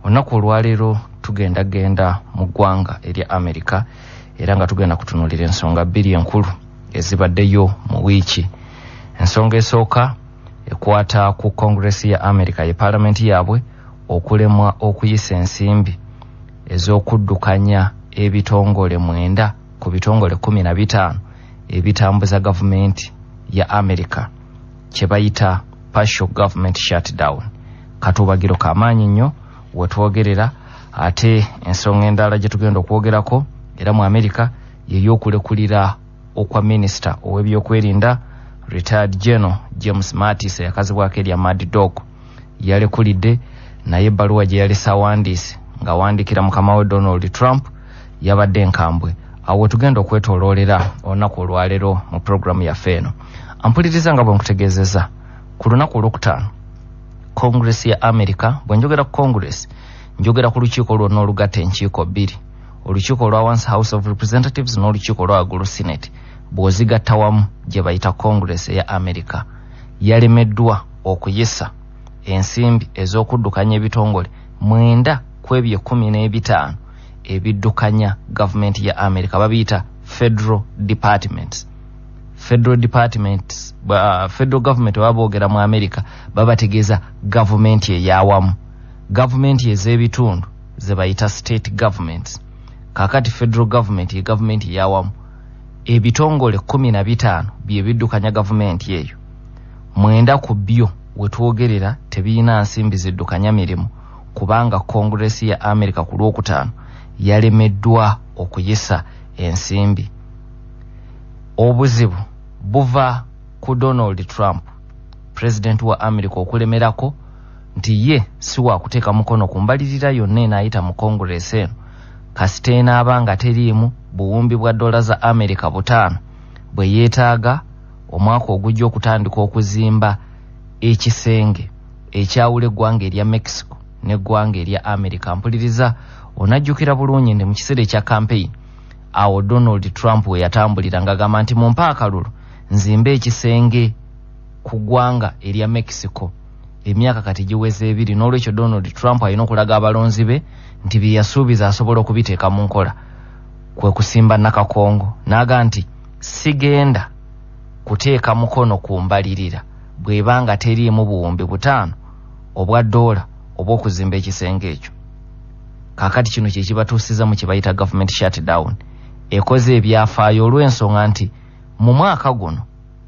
Olunaku olwaleero tugenda genda mu ggwanga erya Amerika, era nga tugenda kutunuulira ensonga bbiri enkulu ezibaddeyo mu wiiki. Ensonga esooka ekwata ku Congress ya Amerika, ye paalamenti yaabwe, okulemwa okuyisa ensimbi ez'okuddukanya ebitongole 9 ku bitongole 15 ebitambuza gavumenti ya Amerika, kye bayita partial government shutdown. Katuubagiro kamaanyi nnyo wetwogerera. Ate ensonga endala gye tugenda okwogerako era mu Amerika yey'okulekulira okwa minisita ow'ebyokwerinda, retired General James Mattis, eyakazibwako erya Mad Dog. Yalekulidde, naye ebbaluwa gye yalese awandiise ng'awandiikira mukama we Donald Trump yabadde enkambwe. Awo wetugenda okwetooloolera olunaku olwaleero mu puroguramu yaffe eno. Ampuliriza, nga bwe nkutegeezeza, ku lunaku olwokutaano Congress ya America, bwe njogera ku Congress njogera ku lukiiko lwonna olugatta enkiiko bbiri, olukiiko olwa wansi House of Representatives n'olukiiko olwa waggulu Senate, bw'ozigatta wamu gye bayita Congress eya America, yalemeddwa okuyisa ensimbi ez'okuddukanya ebitongole 9 ku ebyo 15 ebiddukanya gavumenti ya America. Babiyita federal departments. Federal departments, federal government baba boogera mu America babategeeza gavumenti eyawamu. Gavumenti ez'ebitundu ze bayita state governments. Kaakati federal government ye gavumenti eyawamu. Ebitongole 15 bye biddukanya gavumenti eyo. 9 ku byo wetwogerera tebiyina nsimbi ziddukanya mirimu, kubanga Congress ya America ku lwokutaano yalemeddwa okuyisa ensimbi. Obuzibu buva ku Donald Trump, president wa America, okulemerako nti ye si wakuteeka mukono ku mbalirira yonna enaayita mu Congress eno kasita enaaba nga teriimu buwumbi bwa dola za America 5 bwe yeetaaga omwaka ogujja okutandika okuzimba ekisenge ekyawula eggwanga erya Mexico n'eggwanga erya America. Mpuliriza, onajjukira bulungi nti mu kiseera ekya campaign awo Donald Trump we yatambulira ng'agamba nti mumpe akalulu nzimbe ekisenge ku ggwanga erya Mexico. Emyaka kati giweze 2. N'olwekyo Donald Trump alina okulaga abalonzi be nti bye yasuubiza asobola okubiteeka mu nkola. Kwe kusimba nakakongo n'aga nti sigenda kuteeka mukono ku mbalirira bw'ebanga teriimu buwumbi 5 obwa dola obw'okuzimba ekisenge ekyo. Kaakati kino kye kibatuusiza mu kye bayita government shutdown ekoze ebyafaayo, olw'ensonga nti mu mwaka guno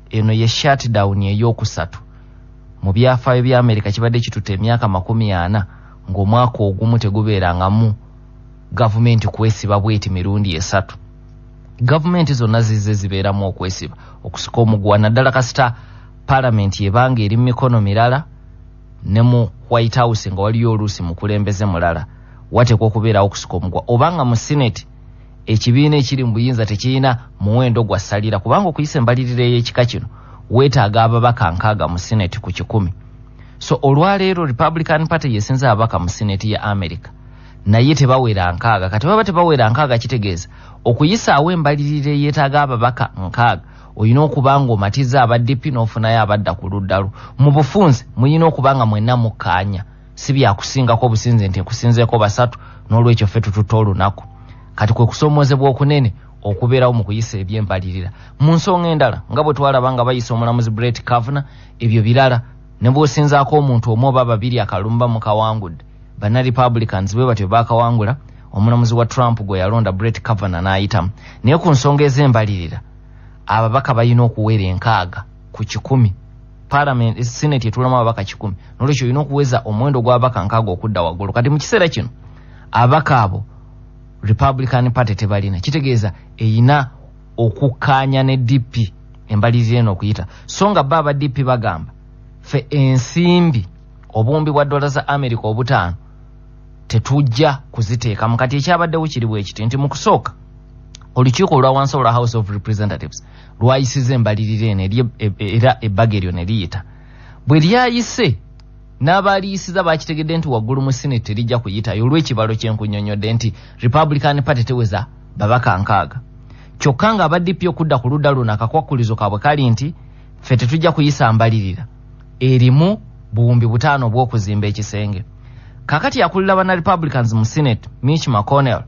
eno ye shutdown ey'okusatu mu byafaayo bya Amerika. Kibadde kitutte emyaka 40 ng'omwaka ogumu tegubeerangamu gavumenti kwesiba bweti mirundi 3. Gavumenti zonna zizze zibeeramu okwesiba, okusika omuguwa, naddala kasita paalamenti ebanga eri mu mikono mirala ne mu White House nga waliyo oluusi mukulembeze mulala, wateekwa okubeerawo okusika omuguwa. Obanga mu Senate ekibiina ekiri mu buyinza tekirina muwendo gwa ssalira, kubanga okuyisa embalirira ey'ekika kino weetaaga ababaka 60 mu Senate ku 100. So olwaleero Republican Party yesinza ababaka mu Senate ya America, naye tebawera 60. Kati baba tebawera 60, kitegeeza okuyisaawo embalirira eyeetaaga ababaka 60 olina okuba nga omatiza aba DP n'ofunayo abadda ku ludda lwo. Mu bufunze muyina okuba nga mwenna mukkaanya, si byakusingako obusinze nti nkusinzeeko 3 n'olwekyo ffe tututte olunaku. Kati kwe kusoomoozebwa okunene okubeerawo mu kuyisa ebyembalirira. Mu nsonga endala, nga bwe twalaba nga bayisa omulamuzi Brett Kavanaugh, ebyo birala, ne bw'osinzaako omuntu omu oba babiri akalumba mukawangudde. Banna Republicans bwe batyo baakawangula, omulamuzi wa Trump gwe yalonda Brett Kavanaugh n'ayitamu. Naye ku nsonga ez'embalirira ababaka balina okuwera 60 ku 100. Parliament, Senate etuulamu ababaka 100, n'olwekyo olina okuweza omuwendo gw'ababaka 60 okudda waggulu. Kati mu kiseera kino ababaka abo Republican Party tebalina, kitegeeza eyina okukkaanya ne DP embalirira eno okuyita. So nga bo aba DP bagamba ffe ensimbi obuwumbi bwa dola za America 5 tetujja kuziteekamu. Kati ekyabaddewo kiri bwe kiti nti mu kusooka olukiiko olwa wansi olwa House of Representatives lwayisiza embalirira eno, era ebbaga eryo ne liyita. Bwe lyayise n'abaaliyisiza bakitegedde nti waggulu mu Senate terijja kuyitayo olw'ekibalo kyenkunnyonnyodde nti Republican Party teweza babaka 60. Kyokka nga aba DP okudda ku ludda luno akakwakkulizo kaabwe kali nti ffe tetujja kuyisa mbalirira erimu buwumbi 5 obw'okuzimba ekisenge. Kakati akulira bana Republicans mu Senate Mitch McConnell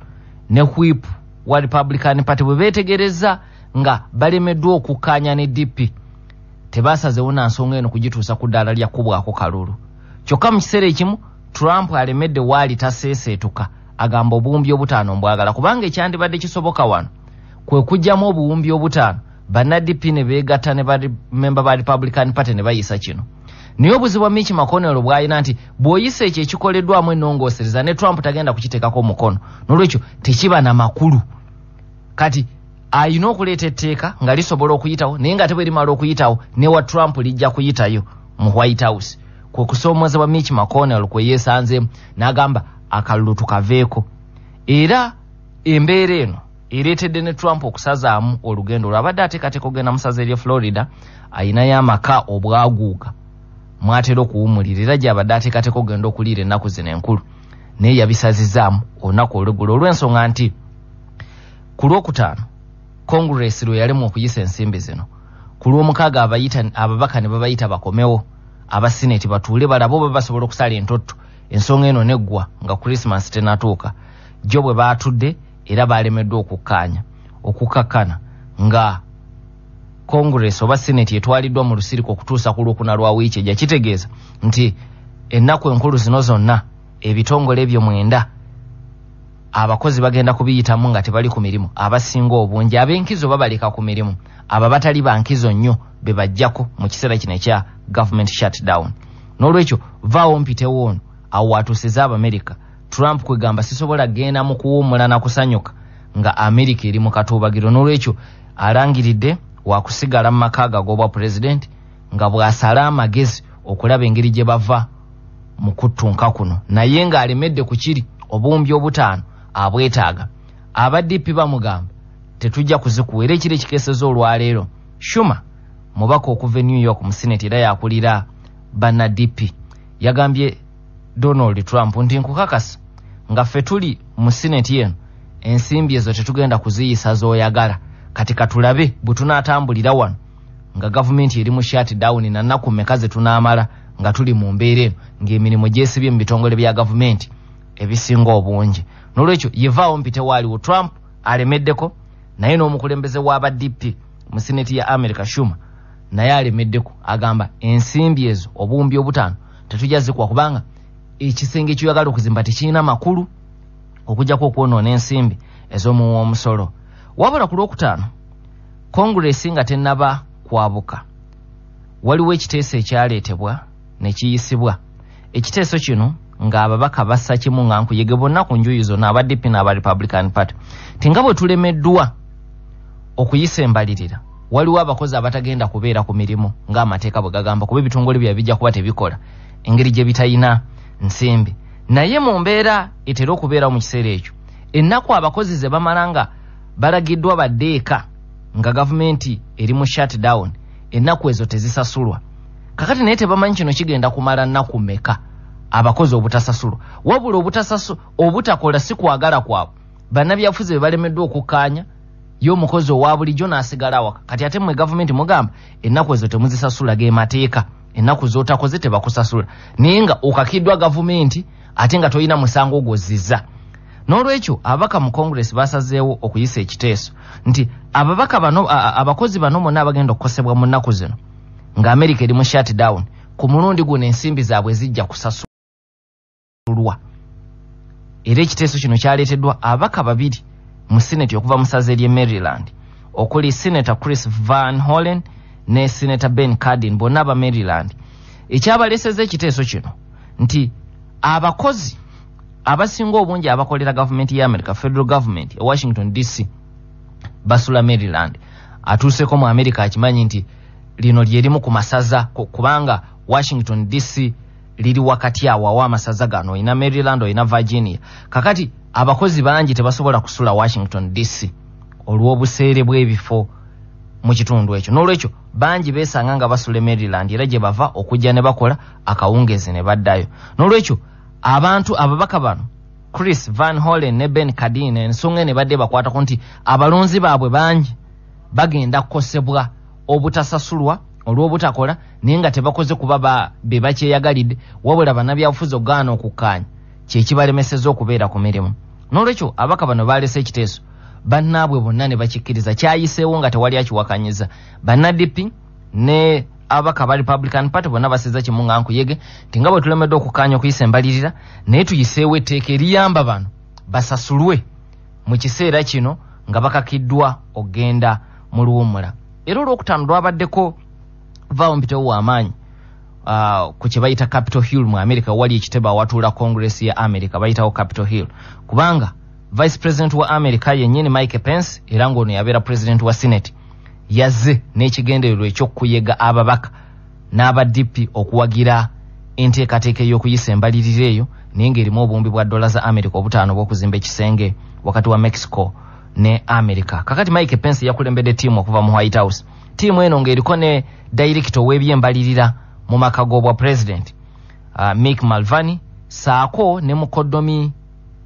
ne whip wa Republican Party bwe beetegereza nga balemeddwa okukkaanya ne DP, tebasazeewo na nsonga eno kugituusa ku ddaala lya kkubwako kalulu. Kyokka mu kiseera ekimu Trump alemedde waali taseeseetuka, agamba obuwumbi 5 mbwagala, kubanga ekyandibadde kisoboka wano kwe kuggyamu obuwumbi 5 banna DP ne beegatta ne bamemba ba Republican Party ne bayisa kino. Naye obuzibu bwa Mitch McConnell bw'alina nti bw'oyisa ekyo ekikoleddwamu ennongoosereza ne Trump tagenda kukiteekako omukono, n'olwekyo tekiba na makulu. Kati ayina okuleeta etteeka nga lisobola okuyitawo, naye nga te bwe limala okuyitawo ne wa Trump lijja kuyitayo mu White House. Kwe kusoomozebwa Mitch McConnell kwe yeesanzeemu n'agamba akalulu tukaveeko. Era embeera eno ereetedde ne Trump okusazaamu olugendo lwe abadde ateekateeka okugenda mu ssaza ery'e Florida, ayinayo amaka obwaguuga mwatera okuwummulira, era gy'abadde ateekateeka okugenda okuliira ennaku zino enkulu, naye yabisazizaamu olunaku olw'eggulo olw'ensonga nti ku Lwokutaano Congress lwe yalemwa okuyisa ensimbi zino, ku Lwomukaaga ababaka ne babayita bakomewo aba Senate batuule balabe oba basobola okusala entotto, ensonga eno neggwa nga Christmas tenatuuka. Jjo bwe baatudde era balemeddwa okukkaanya okukakkana nga Congress oba Senate etwaliddwa mu lusirika okutuusa ku Lwokuna lwa wiiki ejja. Kitegeeza nti ennaku enkulu zino zonna ebitongole ebyo 9 abakozi bagenda kubiyitamu nga tebali ku mirimu, abasinga obungi ab'enkizo babaleka ku mirimu, abo abatali bankizo nnyo be bajjako mu kiseera kino ekya government shutdown. N'olwekyo vaawo mpitewo ono awo watuusiza Abamerika. Trump kwegamba sisobola genda mu kuwummula na kusanyuka nga Amerika eri mu katuubagiro, n'olwekyo alangiridde wakusigala mu maka g'obwa pulezidenti nga bw'asala amagezi okulaba engeri gye bava mu kuttunka kuno, naye ng'alemedde ku kiri obuwumbi 5 abwetaaga. Aba DP bamugamba tetujja kuzikuwa, era ekiro ekikeeseza olwaleero Schumer mubaka okuva e New York mu Senate era yakulira banna DP yagambye Donald Trump nti nkukakasa nga ffe tuli mu Senate eno ensimbi ezo tetugenda kuziyisa z'oyagala, kati katulabe bwe tunaatambulira wano nga gavumenti eri mu shutdown na nnaku mmeka ze tunaamala nga tuli mu mbeera eno ng'emirimu gyesibye mu bitongole bya gavumenti ebisinga obungi. N'olwekyo yevaawo mpite waaliwo Trump alemeddeko, naye n'omukulembeze w'aba DP mu Senate ya America Schumer naye alemeddeko, agamba ensimbi ezo obuwumbi 5 tetujja zikuwa kubanga ekisenge ky'oyagala okuzimba tekirina makulu okujjako okwonoona ensimbi ez'omuwa omusolo. Wabula ku Lwokutaano Congress nga tennaba kwabuka, waliwo ekiteeso ekyaleetebwa ne kiyisibwa. Ekiteeso kino ng'ababaka bassa kimu nga nkuyege bonna ku njuyi zonna aba DP n'aba Republican Party nti nga bwe tulemeddwa okuyisa embalirira, waliwo abakozi abatagenda kubeera ku mirimu ng'amateeka bwe gagamba, kuba ebitongole byabwe bijja kuba tebikola engeri gye bitayina nsimbi. Naye mu mbeera etera okubeerawo mu kiseera ekyo, ennaku abakozi ze bamala nga balagiddwa badde eka nga gavumenti eri mu shutdown, ennaku ezo tezisasulwa. Kakati naye tebamanyi kino kigenda kumala nnaku mmeka abakozi obutasasulwa. Wabula obutakola si kwagala kwabwe, bannabyabufuzi be balemeddwa okukkaanya ye omukozi owa bulijjo n'asigala awaka. Kati ate mmwe gavumenti mugamba ennaku ezo temuzisasula, ge mateeka, ennaku z'otakoze tebakusasula, naye nga okakiddwa gavumenti ate nga tolina musango gw'ozizza. N'olwekyo ababaka mu Congress basazeewo okuyisa ekiteeso nti ababaka bano abakozi bano bonna abagenda okukosebwa mu nnaku zino nga Amerika eri mu shutdown, ku mulundi guno ensimbi zaabwe zijja kusasulwa. Era ekiteeso kino kyaleeteddwa ababaka 2 mu Senate okuva mu ssaza ery'e Maryland, okuli Senator Chris Van Hollen ne Senator Ben Cardin, bonna aba Maryland. Ekyabaleesezza ekiteeso kino nti abakozi abasinga obungi abakolera gavumenti ya America, federal government e Washington DC, basula Maryland. Atuuseko mu America akimanyi nti lino lyerimu ku masaza, kubanga Washington DC liri wakati awo aw'amasaza gano, olina Maryland, olina Virginia. Kakati abakozi bangi tebasobola kusula Washington DC olw'obuseere bw'ebifo mu kitundu ekyo. N'olwekyo bangi beesanga nga basula Maryland, era gye bava okujja ne bakola akawungeezi ne baddayo. N'olwekyo abantu ababaka bano Chris Van Hollen ne Ben Cardin ensonga eno ebadde bakwatako nti abalonzi baabwe bangi bagenda kukosebwa obutasasulwa olw'obutakola, naye nga tebakoze kuba be bakyeyagalidde, wabula bannabyabufuzi okugaana okukkaanya. kyekibalemesezza okubeera ku mirimu. N'olwekyo ababaka bano baleese ekiteeso, bannaabwe bonna ne bakikkiriza, kyayiseewo nga tewali akiwakanyiza. Banna DP ne ababaka ba Republican Party bonna basizza kimu nga nkuyege nti nga bwe tulemeddwa okukkaanya okuyisa embalirira, naye tuyiseewo etteeka eriyamba bano basasulwe mu kiseera kino nga bakakiddwa okugenda mu luwummula. Era olwokutaano lwabaddeko vaawo mpitewo w'amaanyi ku kye bayita Capitol Hill mu America, wali ekitebe awatuula Congress ya America bayitawo Capitol Hill, kubanga Vice President wa America yennyini Mike Pence, era ng'ono yabeera President wa Senate, yazze n'ekigendererwa eky'okuyega ababaka n'aba DP okuwagira enteekateeka ey'okuyisa embalirira eyo, naye ng'erimu obuwumbi bwa dola za America 5 obw'okuzimba ekisenge wakati wa Mexico ne America. Kakati Mike Pence yakulembedde ttiimu okuva mu White House. Ttiimu eno ng'eriko ne dayirekita ow'ebyembalirira mu maka g'obwa President Mick Mulvaney, saako ne mukoddomi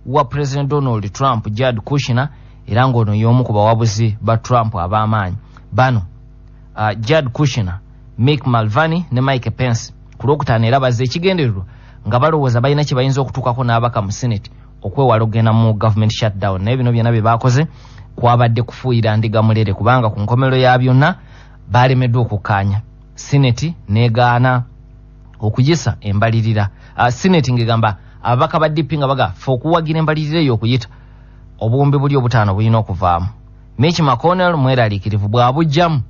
wa President Donald Trump Jared Kushner, era ng'ono y'omu ku bawabuzi ba Trump ab'amaanyi. Bano Jared Kushner, Mick Mulvaney ne Mike Pence ku Lwokutaano era bazze ekigendererwa nga balowooza balina kye bayinza okutuukako n'abaka mu Senate okwewala okugenda mu government shutdown. Naye bino byonna bye baakoze kwabadde kufuuyira ndiga mulere, kubanga ku nkomerero ya byonna balemeddwa okukkaanya. Senate n'egaana okuyisa embalirira. Senate ng'egamba ababaka ba DP nga baga ffe okuwagira embalirira eyo okuyita obuwumbi buli 5 bulina okuvaamu. Mitch McConnell mweraliikirivu bw'abugyamu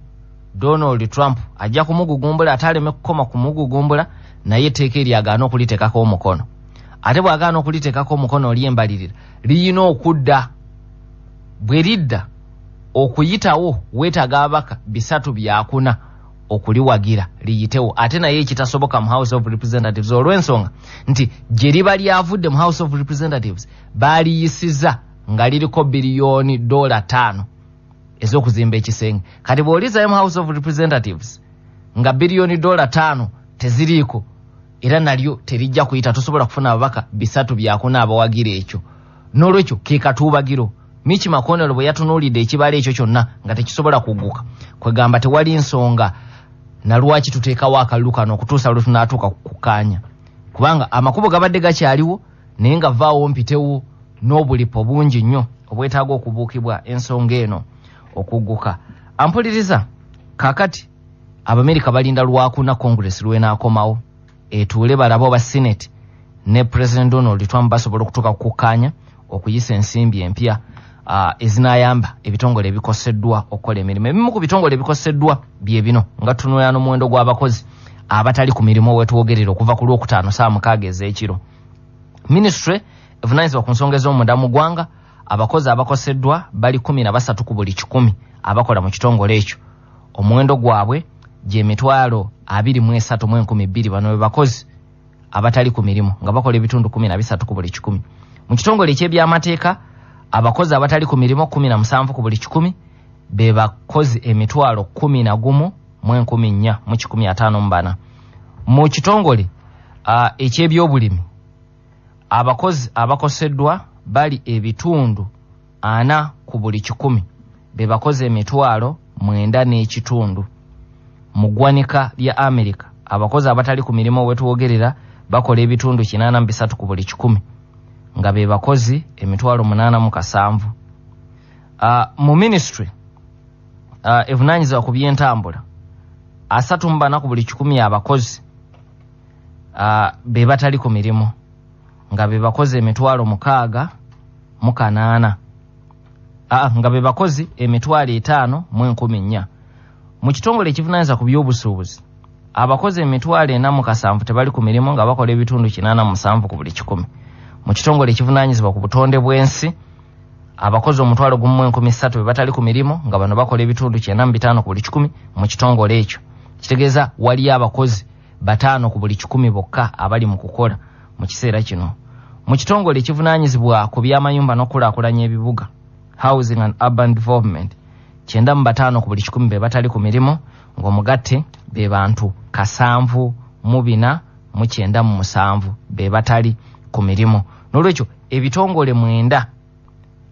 Donald Trump ajja kumugugumbula, ate aleme kukoma kumugugumbula, naye etteeka eryagaana okuliteekako omukono. Ate bw'agaana okuliteekako omukono oli embalirira liyina okudda, bwe lidda okuyitawo weetaaga ababaka 3 bya 4 okuliwagira liyitewo, ate naye ekitasoboka mu House of Representatives olw'ensonga nti gye liba lyavudde mu House of Representatives baaliyisiza nga liriko biliyoni $5 ez'okuzimba ekisenge. Kati bw'olizayo mu House of Representatives nga biliyoni $5 teziriiko, era nalyo terijja kuyita, tosobola kufuna ababaka 3 bya 4 abawagira ekyo. N'olwekyo ke katuubagiro Mitch McConnell bwe yatunuulidde ekibalo ekyo kyonna nga tekisobola kugguka, kwegamba tewali nsonga na lwaki tuteekawo akalulu kano okutuusa lwe tunaatuuka ku kukkaanya, kubanga amakubo gabadde gakyaliwo naye nga vaawo mpitewo n'obulipo bungi nnyo obwetaaga okubuukibwa ensonga eno okugguka. Ampuliriza, kaakati Abamerika balinda Lwakuna Congress lw'enaakomawo etuule balabe oba Senate ne President Donald Trump basobola okutuuka ku kukkaanya okuyisa ensimbi empya ezinaayamba ebitongole ebikoseddwa okukola emirimu. Ebimu ku bitongole ebikoseddwa bye bino nga tutunula n'omuwendo gw'abakozi abatali ku mirimu wetwogerera okuva ku Lwokutaano 6:00 ez'ekiro. Ministry evunaanyizibwa ku nsonga ez'omunda mu ggwanga, abakozi abakoseddwa bali 13 ku buli 100 abakola mu kitongole ekyo. Omuwendo gwabwe gy'emitwalo 23,200. Bano be bakozi abatali ku mirimu nga bakola ebitundu 13 ku buli 100. Mu kitongole eky'ebyamateeka abakozi abatali ku mirimu 17 ku buli 100 be bakozi emitwalo 11,454. Mu kitongole eky'ebyobulimi abakozi abakoseddwa bali ebitundu 4 ku buli 100 be bakozi emitwalo 9.5. Mu ggwanika lya America abakozi abatali ku mirimu wetwogerera bakola ebitundu 83 ku buli 100 nga be bakozi emitwalo 807. Mu ministry evunaanyizibwa ku byentambula 34 ku buli 100 abakozi be batali ku mirimu nga be bakozi emitwalo 608, nga be bakozi emitwalo 5,004. Mu kitongole ekivunaanyizibwa ku by'obusuubuzi abakozi emitwalo 407 tebali ku mirimu nga bakola ebitundu 87 ku buli 100. Mu kitongole ekivunaanyizibwa ku butonde bw'ensi abakozi 1,300 be batali ku mirimu nga bano bakola ebitundu 95 ku buli 100 mu kitongole ekyo. Kitegeeza waliyo abakozi 5 ku buli 100 bokka abali mu kukola mu kiseera kino. Mu kitongole ekivunaanyizibwa ku by'amayumba n'okukulaakulanya ebibuga Housing and Urban Development 95 ku buli 100 be batali ku mirimu ng'omugatte be bantu 7497 be batali ku mirimu. N'olwekyo ebitongole 9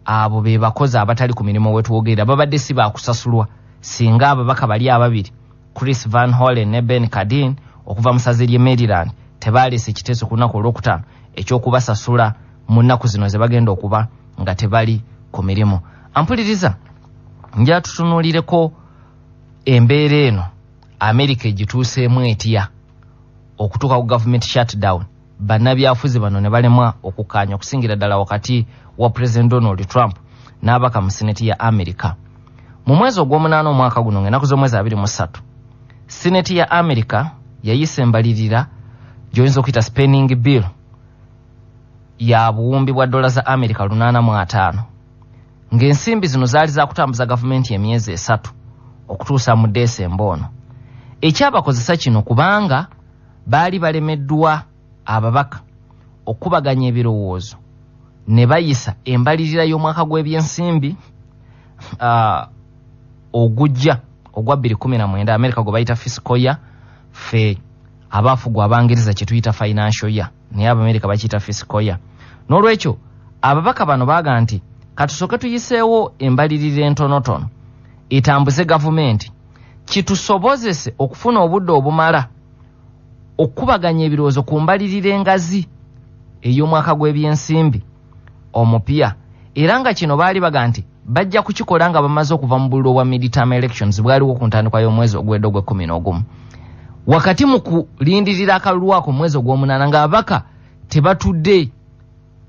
abo be bakozi abatali ku mirimu wetwogerera babadde si baakusasulwa singa ababaka bali ababiri Chris Van Hollen ne Ben Cardin okuva mu ssaza ly'e Maryland tebaleese kiteeso ku lunaku olwokutaano eky'okubasasula mu nnaku zino ze bagenda okuba nga tebali ku mirimu. Ampuliriza, nja tutunuulireko embeera eno Amerika egituuseemu etya okutuuka ku government shutdown, bannabyafuzi bano ne balemwa okukkaanya okusingira ddala wakati wa President Donald Trump n'abaka mu Senate ya Amerika. Mu mwezi ogw'omunaana omwaka guno, ng'ennaku z'omwezi 23, Senate ya Amerika yayisa embalirira gy'oyinza okuyita spending bill ya buwumbi bwa dola za Amerika 805, ng'ensimbi zino zaali zakutambuza gavumenti emyezi 3 okutuusa mu Desemba ono. Ekyabakozesa kino kubanga baali balemeddwa ababaka okubaganya ebirowoozo ne bayisa embalirira y'omwaka gw'ebyensimbi ogujja ogwa 2019, Amerika gwe bayita fiscal year. Ffe abaafugwa Abangereza kye tuyita financial year, naye Abamerika bakiyita fiscal year. N'olwekyo ababaka bano baaga nti katusooke tuyiseewo embalirira entonotono etambuze gavumenti, kitusobozese okufuna obudde obumala okukubaganya ebirowoozo ku mbalirira engazi ey'omwaka gw'ebyensimbi omupya. Era nga kino baali baga nti bajja kukikola nga bamaze okuva mu bululu obwa midterm elections bwaliwo ku ntandikwa y'omwezi ogwedde ogw'e11. Wakati mu kulindirira akalulu ako mwezi ogw'omunaana, ng'ababaka tebatudde,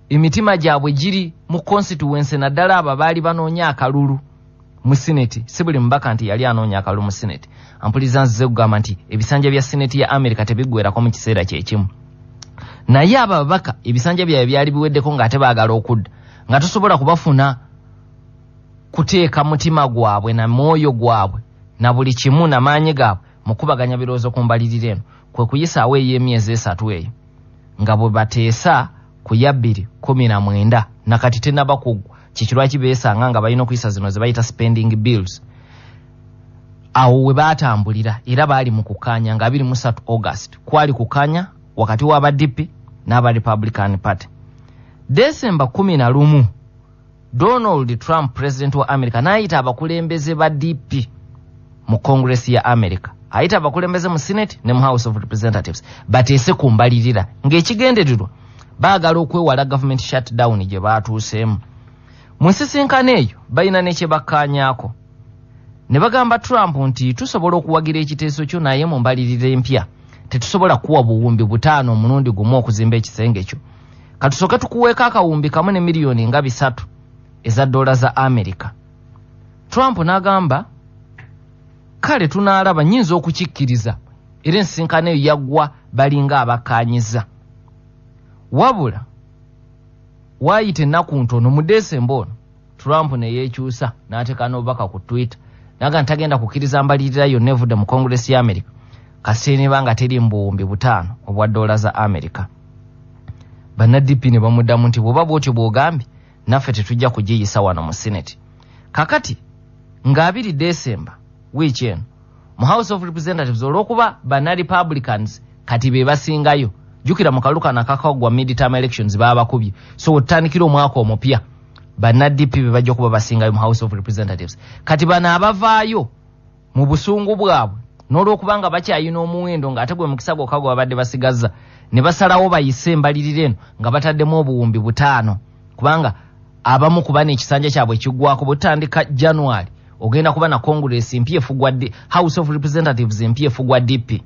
emitima gyabwe giri mu constituency, naddala abo baali banoonya akalulu mu Senate. Si buli mubaka nti yali anoonya akalulu mu Senate. Ampuliriza, nzize kugamba nti ebisanja bya Senate ya America tebiggwerako mu kiseera kyekimu, naye abo ababaka ebisanja byabwe byali biweddeko ng'ate baagala okudda, nga tosobola kubafuna kuteeka mutima gwabwe na mwoyo gwabwe na buli kimu na maanyi gaabwe mu kubaganya birowoozo ku mbalirira eno. Kwe kuyisaawo ey'emyezi 3 eyo nga bwe bateesa ku ya 2019, nakati tennaba kuggwa. Kiki lwaki beesanga nga balina okuyisa zino ze bayita spending bills? Awo we baatambulira era baali mu kukkaanya nga 23 August, kwali kukkaanya wakati w'aba DP n'aba Republican Party. Desemba 11, Donald Trump, president wa America, n'ayita abakulembeze ba DP mu Congress ya America, ayita abakulembeze mu Senate ne mu House of Representatives bateese ku mbalirira, ng'ekigendererwa baagala okwewala government shutdown gye baatuuseemu. Mu nsisinkano eyo balina ne kye bakkaanyaako ne bagamba Trump nti tusobola okuwagira ekiteeso kyo, naye mu mbalirira empya tetusobola kuwa buwumbi 5 omulundi gumu okuzimba ekisenge kyo. Katusooke tukuweeko akawumbi kamu ne miliyoni nga 300 eza dola za Amerika. Trump n'agamba kale tunaalaba, nnyinza okukikkiriza. Era ensisinkano eyo yaggwa balinga abakkaanyiza. Wabula waayita ennaku ntono, mu Desemba ono, Trump ne yeekyusa n'ateeka n'obubaka ku Twitter naga nti tagenda kukkiriza mbalirira yonna evudde mu Congress ya America kasita eba nga teri mu buwumbi 5 obwa dola za America. Banna DP ne bamuddamu nti bw'oba bw'otyo bw'ogambye, naffe tetujja kugiyisa wano mu Senate. Kakati nga 2 Desemba wiiki eno mu House of Representatives, olw'okuba banna Republicans kati be basingayo, jjukira mu kalulu kano akakagwa midterm elections baabakubye, so wetutandikira omwaka omupya banna DP be bajja okuba basingayo mu House of Representatives. Kati bano abavaayo mu busungu bwabwe n'olwokubanga bakyayina omuwendo ng'ate gwe mukisa gwokka gwe babadde basigazza, ne basalawo bayise embalirira eno nga bataddemu obuwumbi 5, kubanga abamu kuba n'ekisanja kyabwe kiggwako bwe tutandika January ogenda kuba na Congress mpya efugwa House of Representatives empya efugwa DP.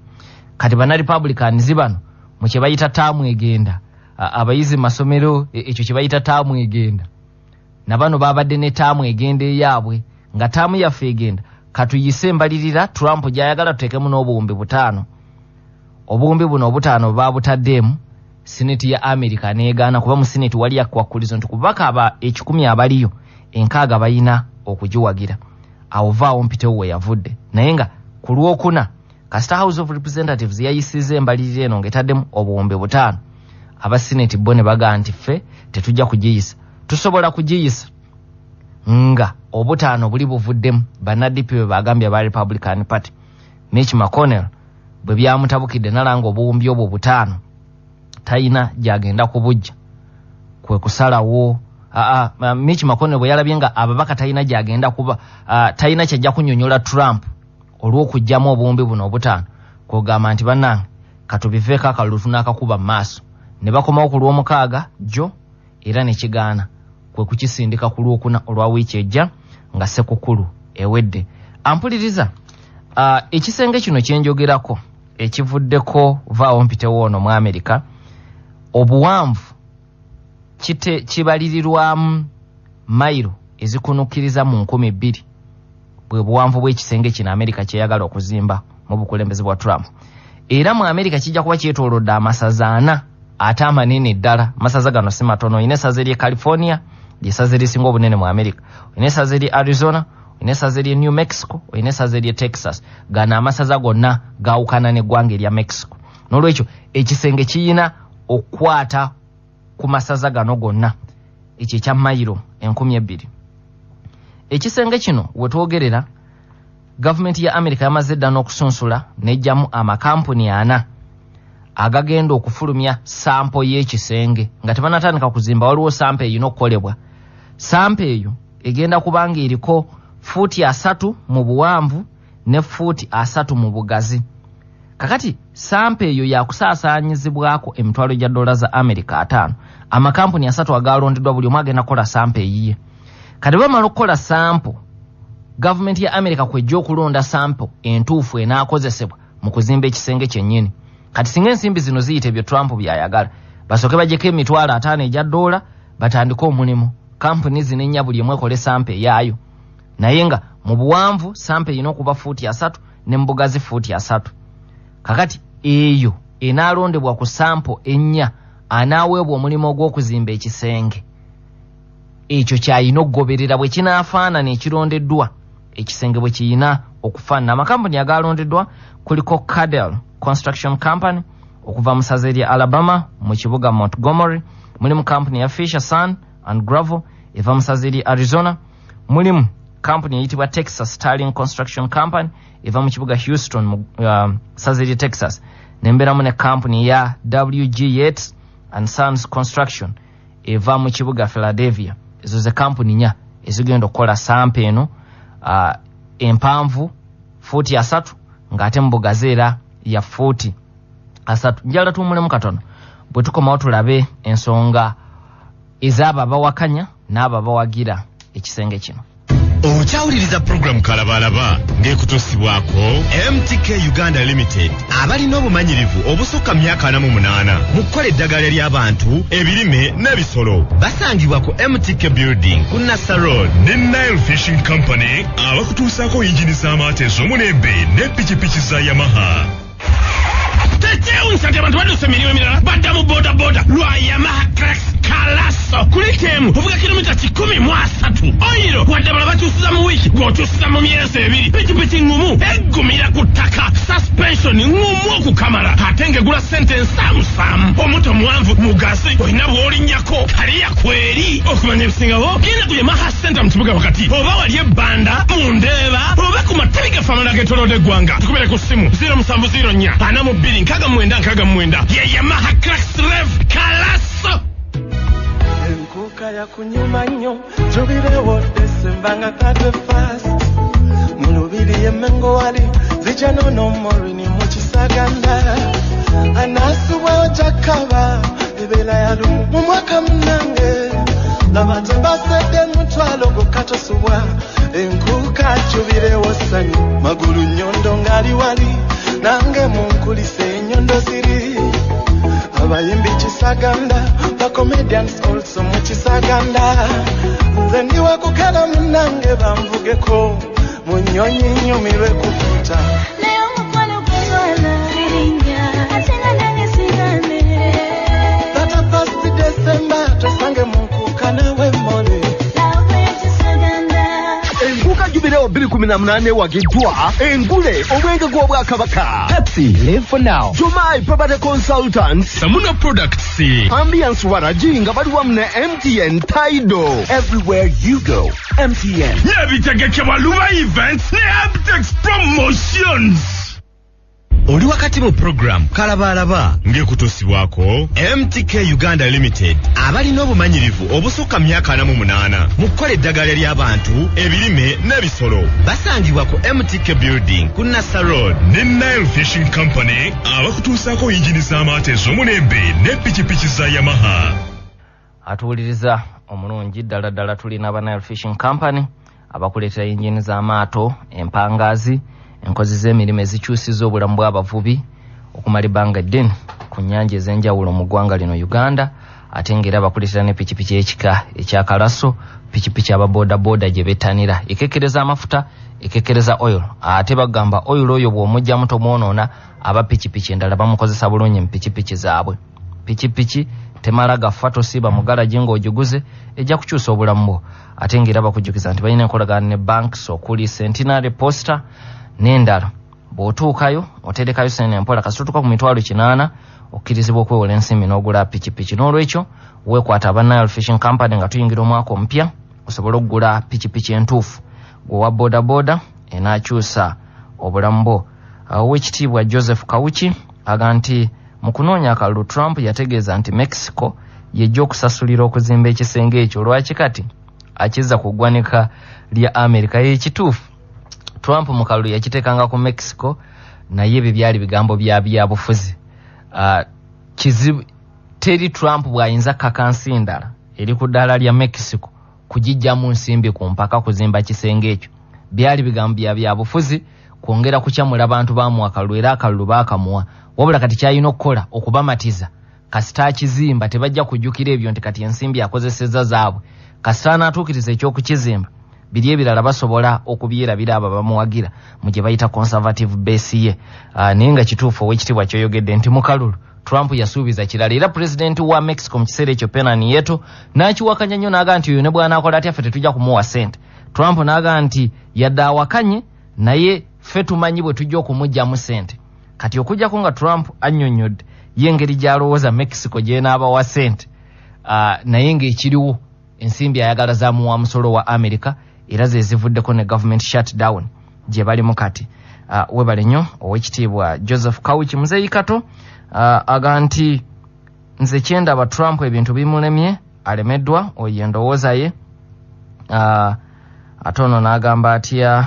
Kati banna Republicans bano mu kye bayita taamu egenda, abayizi masomero ekyo kye bayita taamu egenda, na bano babadde ne taamu egenda eyaabwe, nga taamu yaffe egenda katuyise embalirira Trump gy'ayagala tuteekemu n'obuwumbi 5. Obuwumbi buno 5 baabutaddeemu, Senate ya America n'egaana, kuba mu Senate wali akkwakkulizo nti kubaka aba 100 abaliyo 60 balina okugiwagira. Awo vaawo mpitewo we yavudde. Naye nga ku Lwokuna kasita House of Representatives yayisizza embalirira eno ng'etaddemu obuwumbi 5, aba Senate bo ne bagaa nti ffe tetujja kugiyisa, tusobola kugiyisa nga 5 buli buvuddemu. Banna DP bwe bagambye aba Republican Party, Mitch McConnell bwe byamutabukidde nalanga obuwumbi obwo 5 talina gy'agenda kubujja, kwe kusalawo. Mitch McConnell bwe yalabye nga ababaka talina gy'agenda kuba, talina kyajja kunnyonnyola Trump olw'okuggyamu obuwumbi buno 5, kwogamba nti bannange katubiveeko akalulu tunaakakuba mu maaso. Ne bakomawo ku Lwomukaaga jjo era ne kigaana, kwe kukisindika ku Lwokuna olwa wiiki ejja nga Ssekukulu ewedde. Ampuliriza, ekisenge kino kyenjogerako ekivuddeko vaawo mpitewo ono mu Amerika, obuwanvu kibalirirwamu mayiro ezikunukkiriza mu 2,000, bwe buwanvu bw'ekisenge kino Amerika kyeyagala okuzimba mu bukulembeze bwa Trump. Era mu Amerika kijja kuba kyetoolodde amasaza 4 ate amanene ddala. Amasaza gano si matono. Olina essaza ery'e California, ly'essaza erisinga obunene mu Amerika, olina essaza ery'e Arizona, olina essaza ery'e New Mexico, olina essaza ery'e Texas. Gano amasaza gonna gaawukana n'eggwanga erya Mexico. N'olwekyo ekisenge kiyina okukwata ku masaza gano gonna, ekyo ekya mayiro 2,000. Ekisenge kino we twogerera, gavumenti ya Amerika yamaze dda n'okusunsula n'ejjamu amakampuni 4 agagenda okufulumya sampo y'ekisenge. Nga tebanatandika kuzimba, waliwo sampo erina okukolebwa. Sampo eyo egenda kubanga eriko fuuti 30 mu buwanvu ne fuuti 30 mu bugazi. Kakati sampo eyo yakusaasaanyizibwako emitwalo gya dola za Amerika 5. Amakampuni 3 agalondeddwa buli omu agenda kukola sampo eyiye. Kati bamala okukola sampo, gavumenti ya Amerika kwejja okulonda sampo entuufu enaakozesebwa mu kuzimba ekisenge kyennyini. Kati singa ensimbi zino ziyita ebyo Trump by'ayagala, basooke baggyeko emitwalo 5 egya dola batandike omulimu. Kampuni zino ennya buli emu ekole sampo eyaayo, naye nga mu buwanvu sampo erina okuba fuuti 3 ne mu bugazi fuuti 3. Kakati eyo enaalondebwa ku sampo 4 anaaweebwa omulimu ogw'okuzimba ekisenge ekyo kyayina okugoberera bwe kinaafaanana ekirondeddwa, ekisenge bwe kiyina okufaanana. Amakampuni agalondeddwa kuliko Cadell Construction Company okuva mu ssaza erya Alabama mu kibuga Montgomery, mulimu kampuni ya Fisher Sand and Gravel eva mu ssaza erya Arizona, mulimu kampuni eyitibwa Texas Sterling Construction Company eva mu kibuga Houston mu ssaza erya Texas, nembeeramu ne kampuni ya WG Yates and Sons Construction eva mu kibuga Philadelphia. Ezo ze kampuni 4 ezigenda okukola sampo eno empanvu fuuti 3 ng'ate mu bugazi era ya fuuti 3. Njala tuwummulemu katono, bwe tukomawo tulabe ensonga ez'abo abawakanya n'abo abawagira ekisenge kino. Okyawuliriza pulogulaamu Kalabalaba ng'ekutuusibwako MTK Uganda Limited, abalina obumanyirivu obusukka myaka 48 mu kukola eddagala ery'abantu, ebirime n'ebisolo. Basangibwa ku MTK Building ku Nassa Road. Ne Nile Fishing Company abakutuusaako yingini z'amaato ez'omulembe ne pikipiki za Yamaha. Tekyewuunyisa nti abantu badduse emirimu emirala badda mu bodaboda lwa Yamaha Crux Kalaso. Kuliko emu ovuga kilomita 130. Oyiro wadde bala bakyusiza mu wiiki, gw'okyusiza mu myezi 2. Pikipiki ŋŋumu eggumira ku ttaka, suspension ŋŋumu okukamala, ate ng'egula ssente ensaamusaamu. Omuto muwanvu mugazi, olina bw'olinnyako kaliya kweri. Okumanya ebisingawo genda ku Yamaha Center mu kibuga wakati, oba wali ebbanda mu Ndeeba, oba ku matabi gaffe amalala geetoolodde eggwanga. Tukubire ku ssimu 0704 42 69 69. Ye Yamaha Crux Rev Kalaso. Enkuka ya kunyuma nnyo jubirewo Desemba nga 31st mu lubiri y'Emmengo wali zijja nono Morini mu Kisaganda anasubwawo jakaba ebeera ya lumu mu mwaka munnange laba tebasedde mutwalo gokatosubwa enkuka jubirewo ssanyu magulu nnyondo ngali wali nange munkulise ennyondo ziri abayimbi Kisaganda ba comedians also mu Kisaganda nze ndi wakukala munnange banvugeko mu nnyonyi nnyumirwe kufuta. Past December twesange mu nkuka nawe mole. Enkuka Jubilewo 2018 ewagiddwa engule omwenge gw'Obwakabaka. Pepsi, live for now. Jumai Property Consultants, Samuna Products, Ambience Waragi nga bali wamu ne MTN Tidal. Everywhere you go, MTN. N'ebitegekebwa Luba Events ne Abtex Promotions. Oli wakati mu program Kalabalaba ng'ekutuusibwako MTK Uganda Limited, abalina obumanyirivu obusukka myaka 48 mu kukola eddagala ery'abantu, ebirime n'ebisolo. Basangibwa ku MTK Building ku Nassa Road. Ne Nile Fishing Company abakutuusaako yingini z'amaato ez'omulembe ne pikipiki za Yamaha. Atuwuliriza omulungi ddala ddala, tulina aba Nile Fishing Company abakuleetera yingini z'amaato empangazi, enkozi z'emirimu ezikyusiza obulamu bw'abavubi okumala ebbanga eddene ku nnyanja ez'enjawulo mu ggwanga lino Uganda. Ate ng'era bakuleetera ne pikipiki ekika ekya Kalaso, pikipiki aba bodaboda gye bettanira, ekekkereza amafuta, ekekkereza oil. Ate bagamba oil oyo bw'omuggyamu tomwonoona, aba pikipiki endala bamukozesa bulungi mu pikipiki zaabwe. Pikipiki temala gafa, tosiiba mu galagi ng'ogiguze, ejja kukyusa obulamu bwo. Ate ng'era bakujjukiza nti balina enkolagana ne banks okuli Centenary, Posta n'endala. Bw'otuukayo oterekayo sente empola, kasita otuuka ku 800,000 okkirizibwa okwewola ensimbi n'ogula pikipiki. N'olwekyo weekwata aba Nile Fishing Company nga tuyingira omwaka omupya osobole okugula pikipiki entuufu gwe owa bodaboda enaakyusa obulamu bwo. Oweekitiibwa Joseph Kawuki aga nti mu kunoonya akalulu Trump yategeeza nti Mexico yejja okusasulira okuzimba ekisenge ekyo, lwaki kati akizza ku ggwanika lya Amerika. Ye kituufu, Trump mu kalulu yakiteekanga ku Mexico, naye ebyo byali bigambo bya byabufuzi. Kizibu teri Trump bw'ayinza kakansi ndala eri ku ddaala lya Mexico kugijjamu nsimbi ku mpaka kuzimba kisenge ekyo. Byali bigambo bya byabufuzi kwongera kukyamula bantu bamuwa akalulu, era akalulu baakamuwa. Wabula kati kyalina okukola okubamatiza, kasita akizimba tebajja kujjukira ebyo nti kati ensimbi akozesezza zaabwe. Kasita anaatuukiriza eky'okukizimba, biri ebirala basobola okubyerabira abo abamuwagira mu gye bayita conservative base ye. Naye nga kituufu ow'ekitiibwa kyoyogedde nti mu kalulu Trump yasuubiza kirala, era pulezidenti wa Mexico mu kiseera ekyo Pena Nieto n'akiwakanya nnyo n'agaa nti oyo ne bw'anaakola atya ffe tetujja kumuwa ssente. Trump n'agaa nti yadde awakanye naye ffe tumanyi bwe tujja okumuggyamu ssente. Kati okuggyako nga Trump annyonnyodde ye engeri gy'alowooza Mexico gy'enaabawa ssente, naye ng'ekiriwo ensimbi ayagala zamuwa musolo wa America, era ze zivuddeko ne government shutdown gye balimu kati. Webale nnyo ow'ekitiibwa Joseph Kawuki. Muzeeyi Kato aga nti nze kyendaba Trump ebintu bimulemye, alemeddwa, oyo endowooza ye. Ate ono n'agamba atya,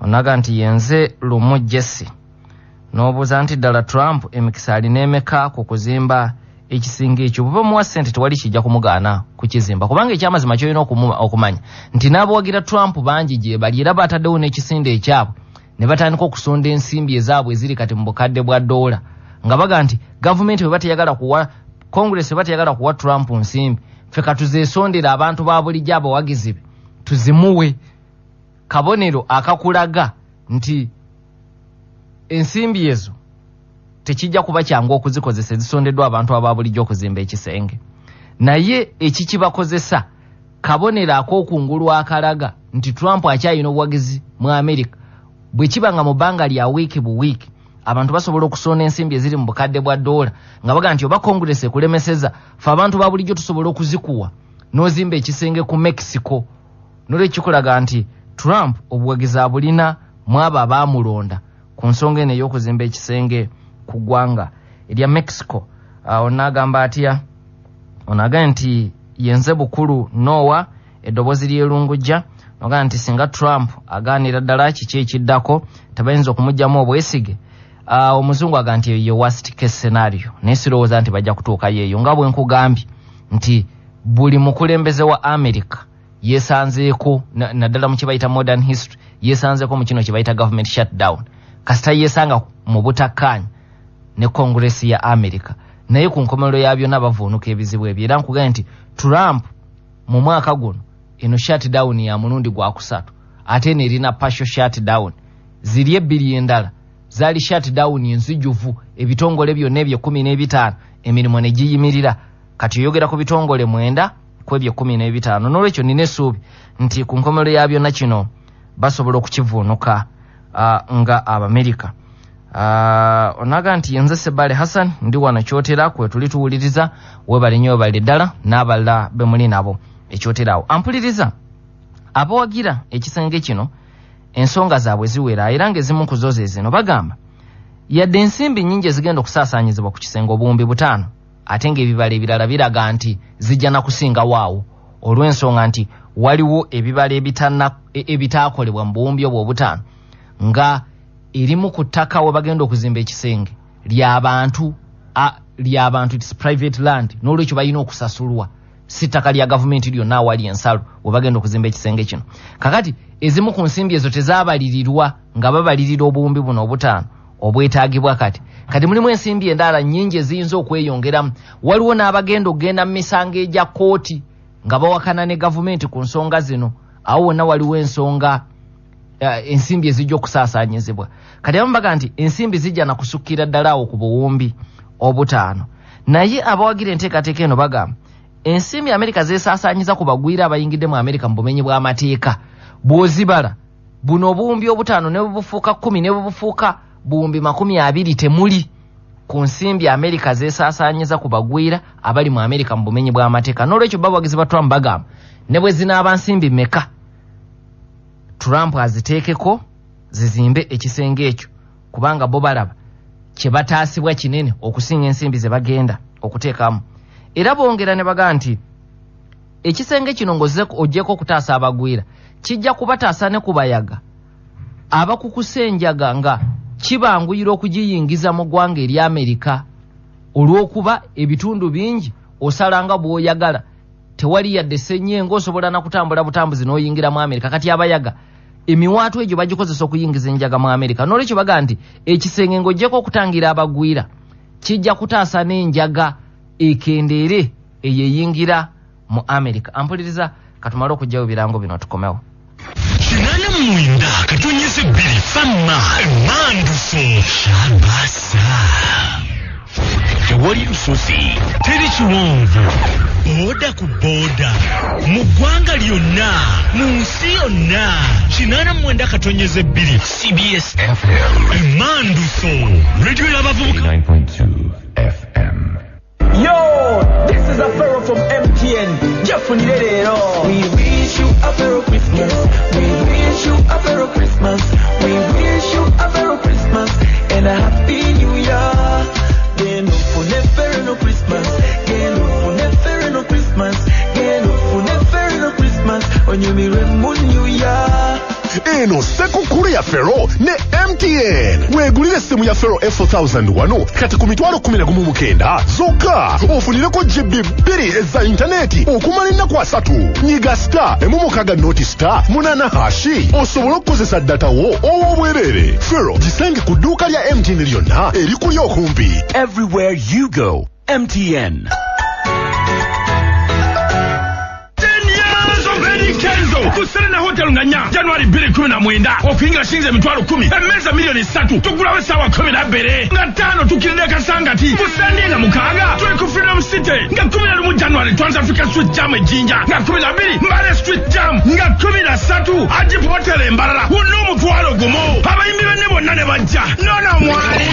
onaga nti yenze Lumu Jesse, n'obuuza nti ddala Trump emikisa alina emeka ku kuzimba ekisinga ekyo? Bwe bamuwa ssente tewali kijja kumugaana kukizimba, kubanga ekyamazima ky'olina okumanya nti n'abawagira Trump bangi gye bali, era bataddewo n'ekisinde ekyabwe ne batandika okusonda ensimbi ezaabwe eziri kati mu bukadde bwa ddoola, nga baga nti gavumenti bwe bateyagala kuwa Congress, bwe bateyagala kuwa Trump nsimbi, ffe katuzeesondera abantu ba bulijjo abawagizi be tuzimuwe. Kabonero akakulaga nti ensimbi ezo tekijja kuba kyangu okuzikozesa, ezisondeddwa abantu aba bulijjo okuzimba ekisenge. Naye ekikibakozesa kabonero ak'okungulu akalaga nti Trump akyalina obuwagizi mu Amerika. Bwe kiba nga mu bbanga lya wiiki bu wiiki abantu basobola okusonda ensimbi eziri mu bukadde bwa ddoola nga baga nti oba Congress ekulemeseza, ffe abantu ba bulijjo tusobola okuzikuwa n'ozimba ekisenge ku Mexico. Nolwekyo kikulaga nti Trump obuwagizi abulina mu abo abaamulonda ku nsonga eno ey'okuzimba ekisenge ku ggwanga erya Mexico. Ono agamba atya? Ono agambye nti yenze Bukulu Noah, eddoboozi ly'erungujja, nogamba nti singa Trump agaanira ddala kiki ekiddako, tebayinza okumuggyamu obwesige. Omuzungu aga nti eyo worst case scenario, naye sirowooza nti bajja kutuukayo eyo, nga bwe nkugambye nti buli mukulembeze wa America yeesanzeeko naddala mu kye bayita modern history, yeesanzeeko mu kino kye bayita government shutdown, kasita yeesanga mu butakkaanya ne Congress ya America. Naye ku nkomerero ya byonna bavuunuka ebizibu ebyo. Era nkugambye nti Trump mu mwaka guno eno shutdown ya mulundi gwakusatu, ate eno erina partial shutdown. Ziri ebbiri endala zaali shutdown enzijuvu, ebitongole byonna ebyo 15 emirimu ne giyimirira. Kati oyogera ku bitongole 9 ku ebyo 15. N'olwekyo nina essuubi nti ku nkomerero ya byonna kino basobola okukivuunuka nga Abamerika. Onaga nti yenze Sebale Hassan, ndi wano Kyotera kwe tuli tuwuliriza. Webale nnyo, webale ddala n'abalala be muli nabo ekyotera awo ampuliriza. Abawagira ekisenge kino ensonga zaabwe ziwera, era ng'ezimu ku zo ze zino. Bagamba Yadde ensimbi nnyingi ezigenda okusaasaanyizibwa ku kisenge obuwumbi 5, ate ng'ebibalo ebirala biraga nti zijja na kusingawo awo, olw'ensonga nti waliwo ebibalo ebitaakolebwa mu buwumbi obwo 5, nga erimu ku ttaka we bagenda okuzimba ekisenge ly'abantu, it's private land, n'olwekyo balina okusasulwa, si ttaka lya gavumenti lyonna awali ensalo we bagenda okuzimba ekisenge kino. Kakati ezimu ku nsimbi ezo tezaabalirirwa nga babalirira obuwumbi buno 5 obwetaagibwa. Kati mulimu ensimbi endala nnyingi eziyinza okweyongeramu. Waliwo n'abagenda okugenda mu misango egya kkooti nga bawakana ne gavumenti ku nsonga zino. Awo wonna waliwo ensonga, ensimbi ezijja okusaasaanyizibwa. Kati abamu baga nti ensimbi zijja na kusukkira ddala awo ku buwumbi 5. Naye abawagira enteekateeka eno bagamba ensimbi Amerika zeesaasaanyiza ku bagwira abayingidde mu Amerika mu bumenyi bw'amateeka, bw'ozibala buno obuwumbi 5 ne bwe bufuuka 10 ne bwe bufuuka buwumbi 20 temuli ku nsimbi Amerika zeesaasaanyiza ku bagwira abali mu Amerika mu bumenyi bw'amateeka. N'olwekyo bawagizi ba Trump bagamba ne bwe zinaaba nsimbi mmeka, Trump aziteekeko zizimbe ekisenge ekyo, kubanga bo balaba kye bataasibwa kinene okusinga ensimbi ze bagenda okuteekamu. Era bongera ne bagamba nti ekisenge kino ng'oggyeko okutaasa abagwira, kijja kubataasa ne ku bayaga abakukusa enjaga, nga kibanguyira okugiyingiza mu ggwanga erya Amerika, olw'okuba ebitundu bingi osala nga bw'oyagala, tewali yadde ssenyengo, osobola na kutambula butambuzi n'oyingira mu Amerika. Kati abayaga emiwaatwa egyo bagikozesa okuyingiza enjaga mu Amerika. N'olwekyo baga nti ekisenge ng'oggyeko okutangira abagwira, kijja kutaasa n'enjaga ekendeere eyo eyingira mu Amerika. Ampuliriza, katumale okuggyayo ebirango bino tukomewo. 89.2 Fama Emanduso Shabasa. Tewali lusozi, teri kiwonvu, booda ku booda, mu ggwanga lyonna, mu nsi yonna. 89.2 CBS FM Emanduso, radio y'abavubuka. 9.2 FM. Yo, this is a Pharaoh from MTN. Jefunire leero. We wish you a Merry Christmas. We wish you a Merry Christmas. We wish you a Merry Christmas and a Happy New Year. Genda ofune Ferro Christmas. Genda ofune Ferro Christmas. Genda ofune Ferro Christmas. Onyumirwe mu New Year. Eno ssekukulu ya Fero ne MTN. Weegulire essimu ya Fero F4000 wano kati ku mitwalo 19 zokka, ofunireko GB 2 eza intaneti okumala ennaku 30. Nyiga *160*8# osobole okukozesa data wo ow'obwereere. Fero gisange ku dduuka lya MTN lyonna erikuli okumpi. Everywhere you go, MTN. Kenzo ku Serena Hotel nga 4 January 2019, okuyingira shilingi 10,000, emmeeza 3,000,000, tugulawo essaawa 12 nga 5 tukkirira Kasangati ku Sande nga 6 tuli ku Freedom City, nga 11 January Trans Africa Street Jam e Jinja, nga 12 Mbale Street Jam, nga 13 Ajip Hotel e Mbarara, wonna 1,000. Abayimbi banne bonna ne bajja nono mwali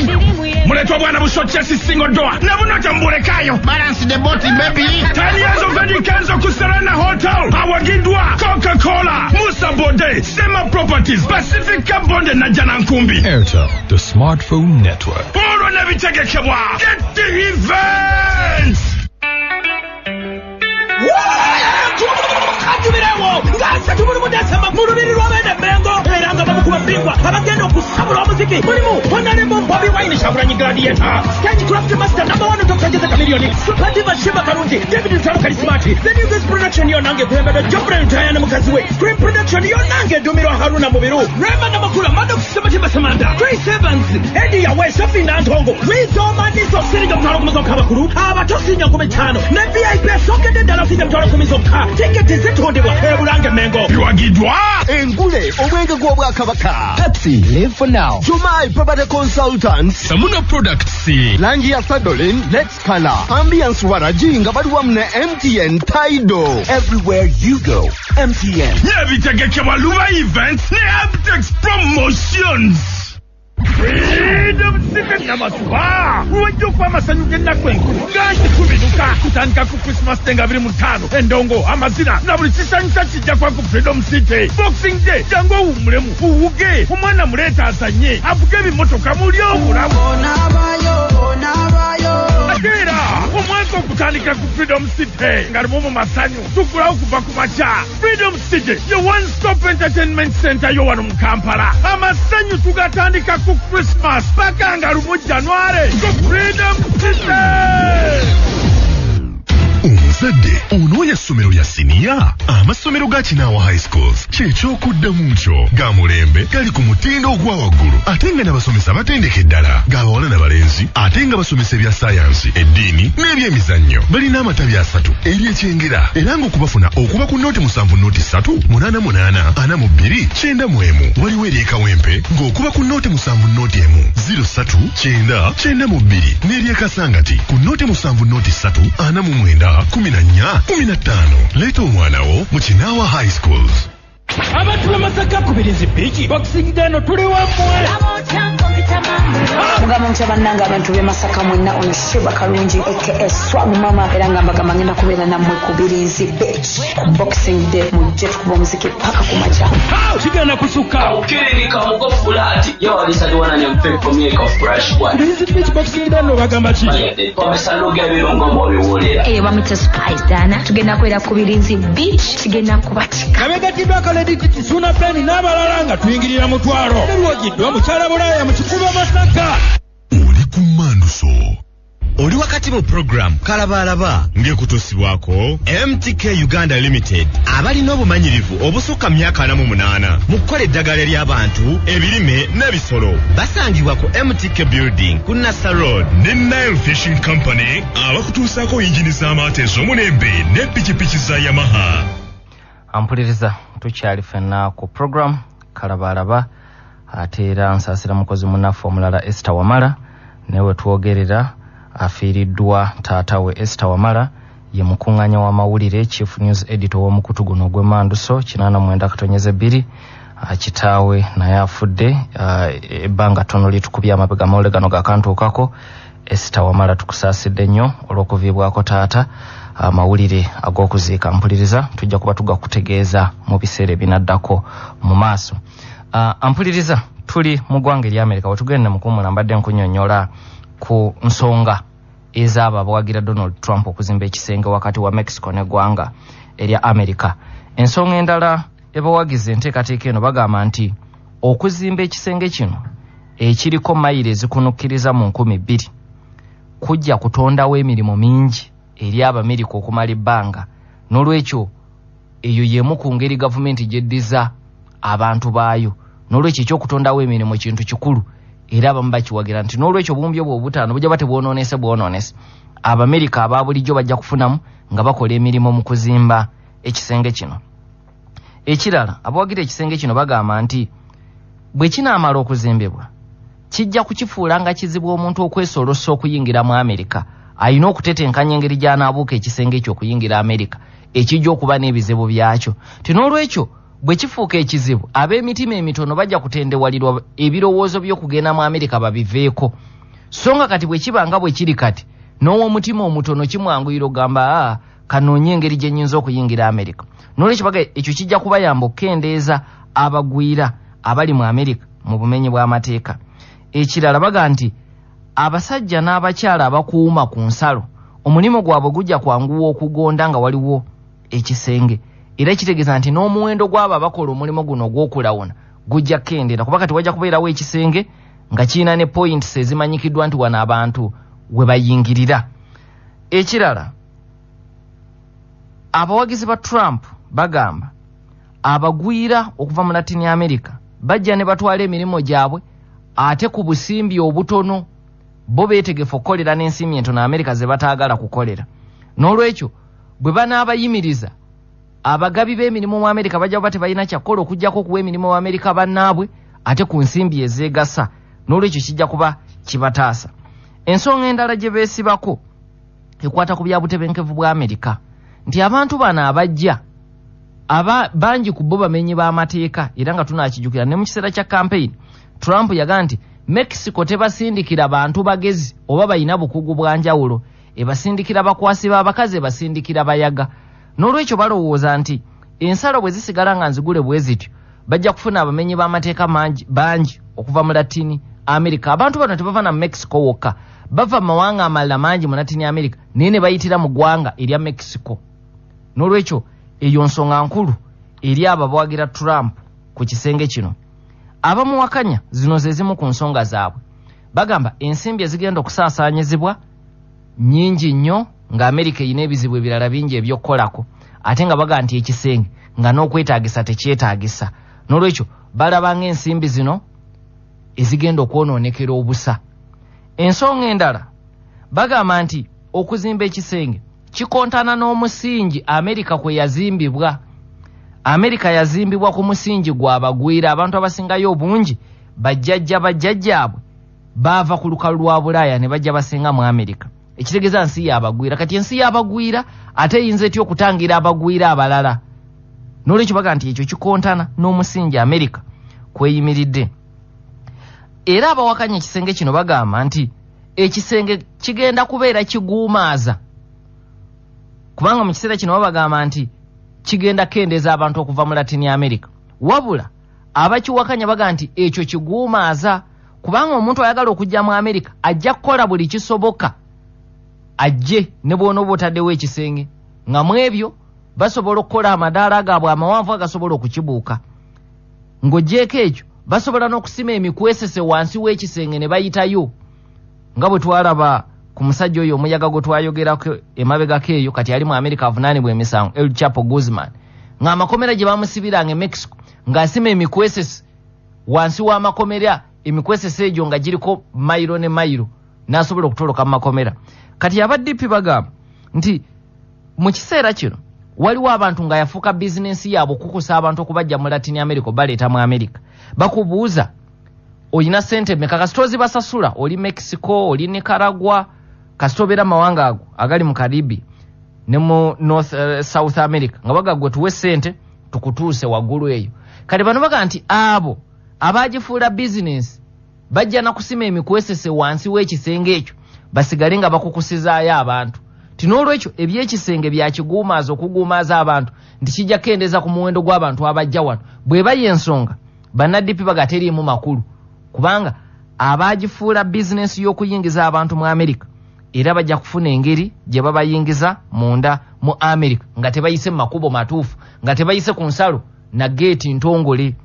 muleetwa bwana Busochesi single door ne buno tembulekayo. Balance the body, baby. 10 years of Eddie Kenzo ku Serena Hotel, awagiddwa Coca-Cola, Musa Bode, Sema Properties, Pacific Bonde na Janankumbi. Airtel, the smartphone network. Olwo n'ebitegekebwa Get the Events. Kajubirewo nga 31 Desemba mu lubiri lw'abene Mengo, era nga bamukuba bbingwa abagenda okusabula omuziki mulimu Honorable Bobi Wine, Kyagulanyi Gladiator, Stage Craft Master number 1 Dr. Jose Chameleone, Super Diva Shiba Karungi, David Lutalo Karismati, The New Grace Production yonange kulembedwa Geoffrey Lutaya ne mukazi we, Screen Production yonange edumirwa Haruna Mubiru, Rema Namakula, Maddox Sematimba Samanda, Chris Evans, Eddie Yawe, Sophie Nantongo, Weasel Manizo, siringa 10,000 zokka abakulu, abato siringa 5,000 ne VIP esookedde ddala siringa 10,000 zokka. Tiketi zitundibwa e Bulange Mengo. Biwagiddwa Engule omwenge gw'obwakabaka, Pepsi, live for now. Jumai Property Consultants, Samuna Products, langi ya Sadolin, Let's Color, Ambience Waragi nga bali wamu ne MTN Tidal. Everywhere you go, MTN. N'ebitegekebwa Luba Events ne Abtex Promotions. Freedom City Namasuba wajja okuba amasanyu g'ennaku enkulu gangi kubinuka kutandika ku Christmas Day nga 25, endongo, amazina na buli kisanyusa kijja kuba ku Freedom City. Boxing Day jangu owummulemu, uwuge, omwana muleeta azanye, avuge ebimotoka muli obulamu. Ate era omwaka okutandika ku Freedom City nga lumu mu masanyu, tuggulawo kuva ku makya. Freedom City ye one stop entertainment center yo wano mu Kampala. Amasanyu tugatandika ku Christmas paka nga lumu January ku Freedom City. Omuzadde onoonya essomero lya siniya? Amasomero ga Kinaawa High Schools kyekyokuddamu kyo. Ga mulembe, gali ku mutindo ogwa waggulu, ate nga n'abasomesa batendeke ddala, g'abawala n'abalenzi, ate nga basomesa ebya sayansi, eddiini n'ebyemizannyo. Balina amatabi 3 eri Ekyengera, era ng'okubafuna okuba ku 07 03 88 42 91. Waliwo eri Ekawempe ng'okuba ku 07 01 03 9 92, n'eri Ekasangati ku 07 03 49 14 15. Leeta omwana wo mu Kinaawa High Schools. Abantu b'e Masaka ku Birinzi Beach, Boxing Day no tuli wammwe. Mugamba mutya bannange abantu b'e Masaka mwenna, ono Sheba Kalungi aka Swag Mama, era nga mbagamba ngenda kubeera nammwe ku Birinzi Beach ku Boxing Day, mujje tukuba omuziki paka ku makya. Kigenda kusukka. Birinzi Beach Boxing Day no bagamba ki? Eyo bamuyita Spice Dana, tugenda kubeera ku Birinzi Beach, kigenda kuba kika. Abeegatiddwako Lady Titi, Suna Ben n'abalala nga tuyingirira mutwalo. Lwogiddwa mukyala Bulaaya mu Kikuba Masaka. Oli ku Manduso. Oli wakati mu program Kalabalaba ng'ekutuusibwako MTK Uganda Limited, abalina obumanyirivu obusukka myaka 48 mu kukola eddagala ery'abantu, ebirime n'ebisolo. Basangibwa ku MTK Building ku Nassa Road. Ne Nile Fishing Company abakutuusaako yingini z'amaato ez'omulembe ne pikipiki za Yamaha. Ampuliriza, tukyali ffenna ku program Kalabalaba, ate era nsaasira mukozi munnaffe omulala Esther Wamala, naye we twogerera afiiriddwa taata we. Esther Wamala ye mukuŋŋaanya w'amawulire, chief news editor w'omukutu guno ogw'Emanduso 89.2. Kitaawe naye afudde ebbanga ttono litukubye amabega, amawulire gano gakantuukako. Esther Wamala tukusaasidde nnyo olw'okuviibwako taata. Amawulire ag'okuziika mpuliriza tujja kuba tugakutegeeza mu biseera ebinaddako mu maaso. Ampuliriza, tuli mu ggwanga erya Amerika. Wetugenda mukuwummula mbadde nkunyonnyola ku nsonga ez'abo abawagira Donald Trump okuzimba ekisenge wakati wa Mexico n'eggwanga erya Amerika. Ensonga endala ebawagiza enteekateeka eno, bagamba nti okuzimba ekisenge kino ekiriko mayiro ezikunukkiriza mu 2000 kujja kutondawo emirimu mingi eri Abamerika okumala ebbanga. N'olwekyo eyo y'emu ku ngeri gavumenti gy'eddiza abantu baayo. N'olwekyo ekyokutondawo emirimu kintu kikulu, era abamu bakiwagira nti n'olwekyo obuwumbi obwo obutaano bujja ba tebwonoonese bwonoonese, Abamerika aba bulijjo bajja kufunamu nga bakola emirimu mu kuzimba ekisenge kino. Ekirala, abawagira ekisenge kino bagamba nti bwe kinaamala okuzimbibwa kijja kukifuula nga kizibu omuntu okwesolosa okuyingira mu Amerika. Alina okutetenkanya engeri gy'anaabuuka ekisenge ekyo okuyingira Amerika, ekijja okuba n'ebizibu byakyo. Ti n'olwekyo bwe kifuuka ekizibu, ab'emitima emitono bajja kutendewalirwa ebirowoozo by'okugenda mu Amerika babiveeko. So nga kati bwe kiba nga bwe kiri kati, n'ow'omutima omutono kimwanguyira okugamba aa kanoonye engeri gye nnyinza okuyingira Amerika. N'olwekyo baga ekyo kijja kubayamba okukendeeza abagwira abali mu Amerika mu bumenyi bw'amateeka. Ekirala baga nti abasajja n'abakyala abakuuma ku nsalo omulimu gwabwe gujja kwanguwa okugonda nga waliwo ekisenge, era kitegeeza nti n'omuwendo gw'abo abakola omulimu guno ogw'okulawuna gujja kukendeera, kuba kati wajja kubeerawo ekisenge nga kirina ne points ezimanyikiddwa nti wano abantu we bayingirira. Ekirala, abawagizi ba Trump bagamba abagwira okuva mu Latin America bajja ne batwala emirimu gyabwe ate ku busimbi obutono. Bo beetegefu okukolera n'ensimbi entono Amerika ze bataagala kukolera. N'olwekyo bwe banaabayimiriza, abagabi b'emirimu mu Amerika bajja kuba tebalina kyakukola okuggyako okuwa emirimu mu Amerika bannaabwe ate ku nsimbi ezeegasa. N'olwekyo kijja kuba kibataasa. Ensonga endala gye beesibako ekwata ku bya butebenkevu bwa Amerika, nti abantu bano abajja aba bangi ku bo bamenyi b'amateeka, era nga tunaakijjukira ne mu kiseera kya campaign Trump yagamba nti Mexico tebasindikira bantu bagezi oba balina bukugu bwa njawulo, ebasindikira bakwasi b'abakazi, ebasindikira bayaga. N'olwekyo balowooza nti ensalo bwe zisigala nga nzigule bwe zityo, bajja kufuna abamenyi b'amateeka bangi okuva mu Latin America. Abantu bano tebava na Mexico wokka, bava mu mawanga amalala mangi mu Latin America, naye ne bayitira mu ggwanga erya Mexico. N'olwekyo eyo nsonga nkulu eri abo abawagira Trump ku kisenge kino. Abamuwakanya zino ze zimu ku nsonga zaabwe. Bagamba ensimbi ezigenda okusaasaanyizibwa nnyingi nnyo, nga Amerika erina ebizibu ebirala bingi eby'okukolako, ate nga bagamba nti ekisenge nga n'okwetaagisa tekyetaagisa. N'olwekyo balaba ng'ensimbi zino ezigenda okwonoonekera obusa. Ensonga endala bagamba nti okuzimba ekisenge kikontana n'omusingi Amerika kwe yazimbibwa. Amerika yazimbibwa ku musingi gw'abagwira. Abantu abasingayo obungi bajjajja bajjajjaabwe baava ku lukalu lwa Bulaaya ne bajja basinga mu Amerika, ekitegeeza nsi y'abagwira. Kati ensi y'abagwira ate eyinza etya okutangira abagwira abalala? N'olwekyo bagamba nti ekyo kikontana n'omusingi Amerika kweyimiridde. Era abawakanya ekisenge kino bagamba nti ekisenge kigenda kubeera kiguumaaza, kubanga mu kiseera kino babagamba nti kigenda kukendeeza abantu okuva mu Latin America. Wabula abakiwakanya bagamba nti ekyo kiguumaaza, kubanga omuntu ayagala okujja mu Amerika ajja kukola buli kisoboka ajje ne bw'onooba otaddewo ekisenge, nga mu ebyo basobola okukola amadaala gaabwe amawanvu agasobola okukibuuka. Ng'oggyeeko ekyo, basobola n'okusima emikwesese wansi w'ekisenge ne bayitayo, nga bwe twalaba ku musajja oyo omuyaga gwe twayogerako emabegako eyo, kati ali mu Amerika avunaanibwa emisango, El Chapo Guzman, ng'amakomera gye bamusibiranga e Mexico ng'asima emikwesese wansi w'amakomera, emikwesese egyo nga giriko mayiro ne mayiro, n'asobola okutoloka mu makomera. Kati aba DP bagamba nti mu kiseera kino waliwo abantu nga yafuuka bizinensi yaabwe okukusa abantu okubajja mu Latin America obaleeta mu Amerika. Bakubuuza olina ssente mmeka, kasita ozibasasula, oli Mexico, oli Nicaragua, kasita obeera mawanga ago agali mu Caribbean ne mu North, South America, nga baga gwe tuwe ssente tukutuuse waggulu eyo. Kati bano bagamba nti abo abagifuula bizinensi bajja na kusima emikwesese wansi w'ekisenge ekyo basigale nga bakukusizaayo abantu. Ti n'olwekyo ebyekisenge byakiguumaaza okuguumaaza abantu, nti kijja kukendeeza ku muwendo gw'abantu abajja wano. Bw'eba y'ensonga, banna-DP baga teriimu makulu, kubanga abagifuula bizinensi y'okuyingiza abantu mu Amerika era bajja kufuna engeri gye babayingiza munda mu Amerika nga tebayise mu makubo matuufu, nga tebayise ku nsalo na geeti ntongole.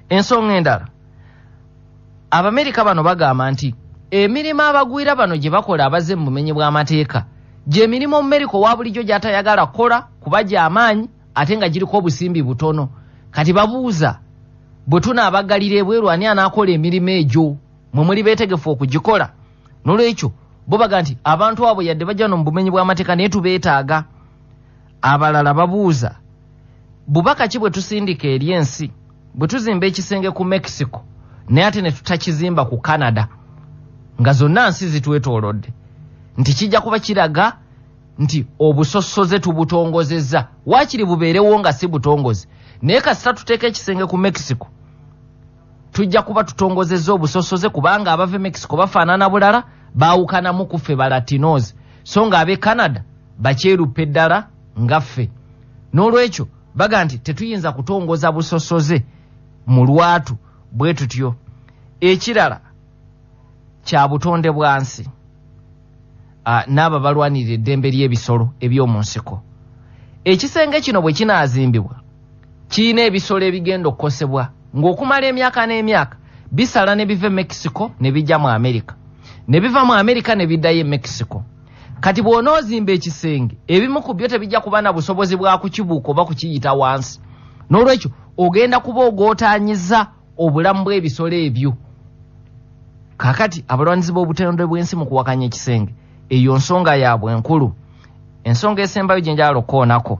Ensonga endala, Abamerika bano bagamba nti emirimu abagwira bano gye bakola abazze mu bumenyi bw'amateeka gy'emirimu Omumerika owa bulijjo gy'atayagala kukola kuba gy'amaanyi ate nga giriko obusimbi butono. Kati babuuza, bwe tunaabagalira ebweru ani anaakola emirimu egyo? Mwe muli beetegefu okugikola? N'olwekyo bo bagamba nti abantu abo yadde bajja no mu bumenyi bw'amateeka naye tubeetaaga. Abalala babuuza, bubaka ki bwe tusindika eri ensi bwe tuzimba ekisenge ku Mexico naye ate ne tutakizimba ku Canada, nga zonna nsi zitwetoolodde, nti kijja kuba kiraga nti obusosoze tubutongozezza, waakiri bubeerewo nga si butongoze, naye kasita tuteeka ekisenge ku Mexico tujja kuba tutongozezza obusosoze, kubanga abava e Mexico bafaanana bulala, baawukanamu ku ffe Balatinos, so nga ab'e Canada bakyeruppe ddala nga ffe. N'olwekyo baga nti tetuyinza kutongoza busosoze mu lwatu bwe tutyo. Ekirala kya butonde bwa nsi n'abo abalwanirira eddembe ly'ebisolo eby'omu nsiko. Ekisenge kino bwe kinaazimbibwa kirina ebisolo ebigenda okukosebwa, ng'okumala emyaka n'emyaka bisala ne biva e Mexico ne bijja mu Amerika, ne biva mu Amerika ne biddayo e Mexico. Kati bw'onoozimba ekisenge, ebimu ku byo tebijja kuba na busobozi bwa kukibuuka oba kukiyita wansi. N'olwekyo ogenda kuba ogootaanyiza obulamu bw'ebisolo ebyo. Kaakati abalwanizi b'obutonde bw'ensi mu kuwakanya ekisenge, eyo nsonga yaabwe enkulu. Ensonga esembayo gye njagala okukoonako,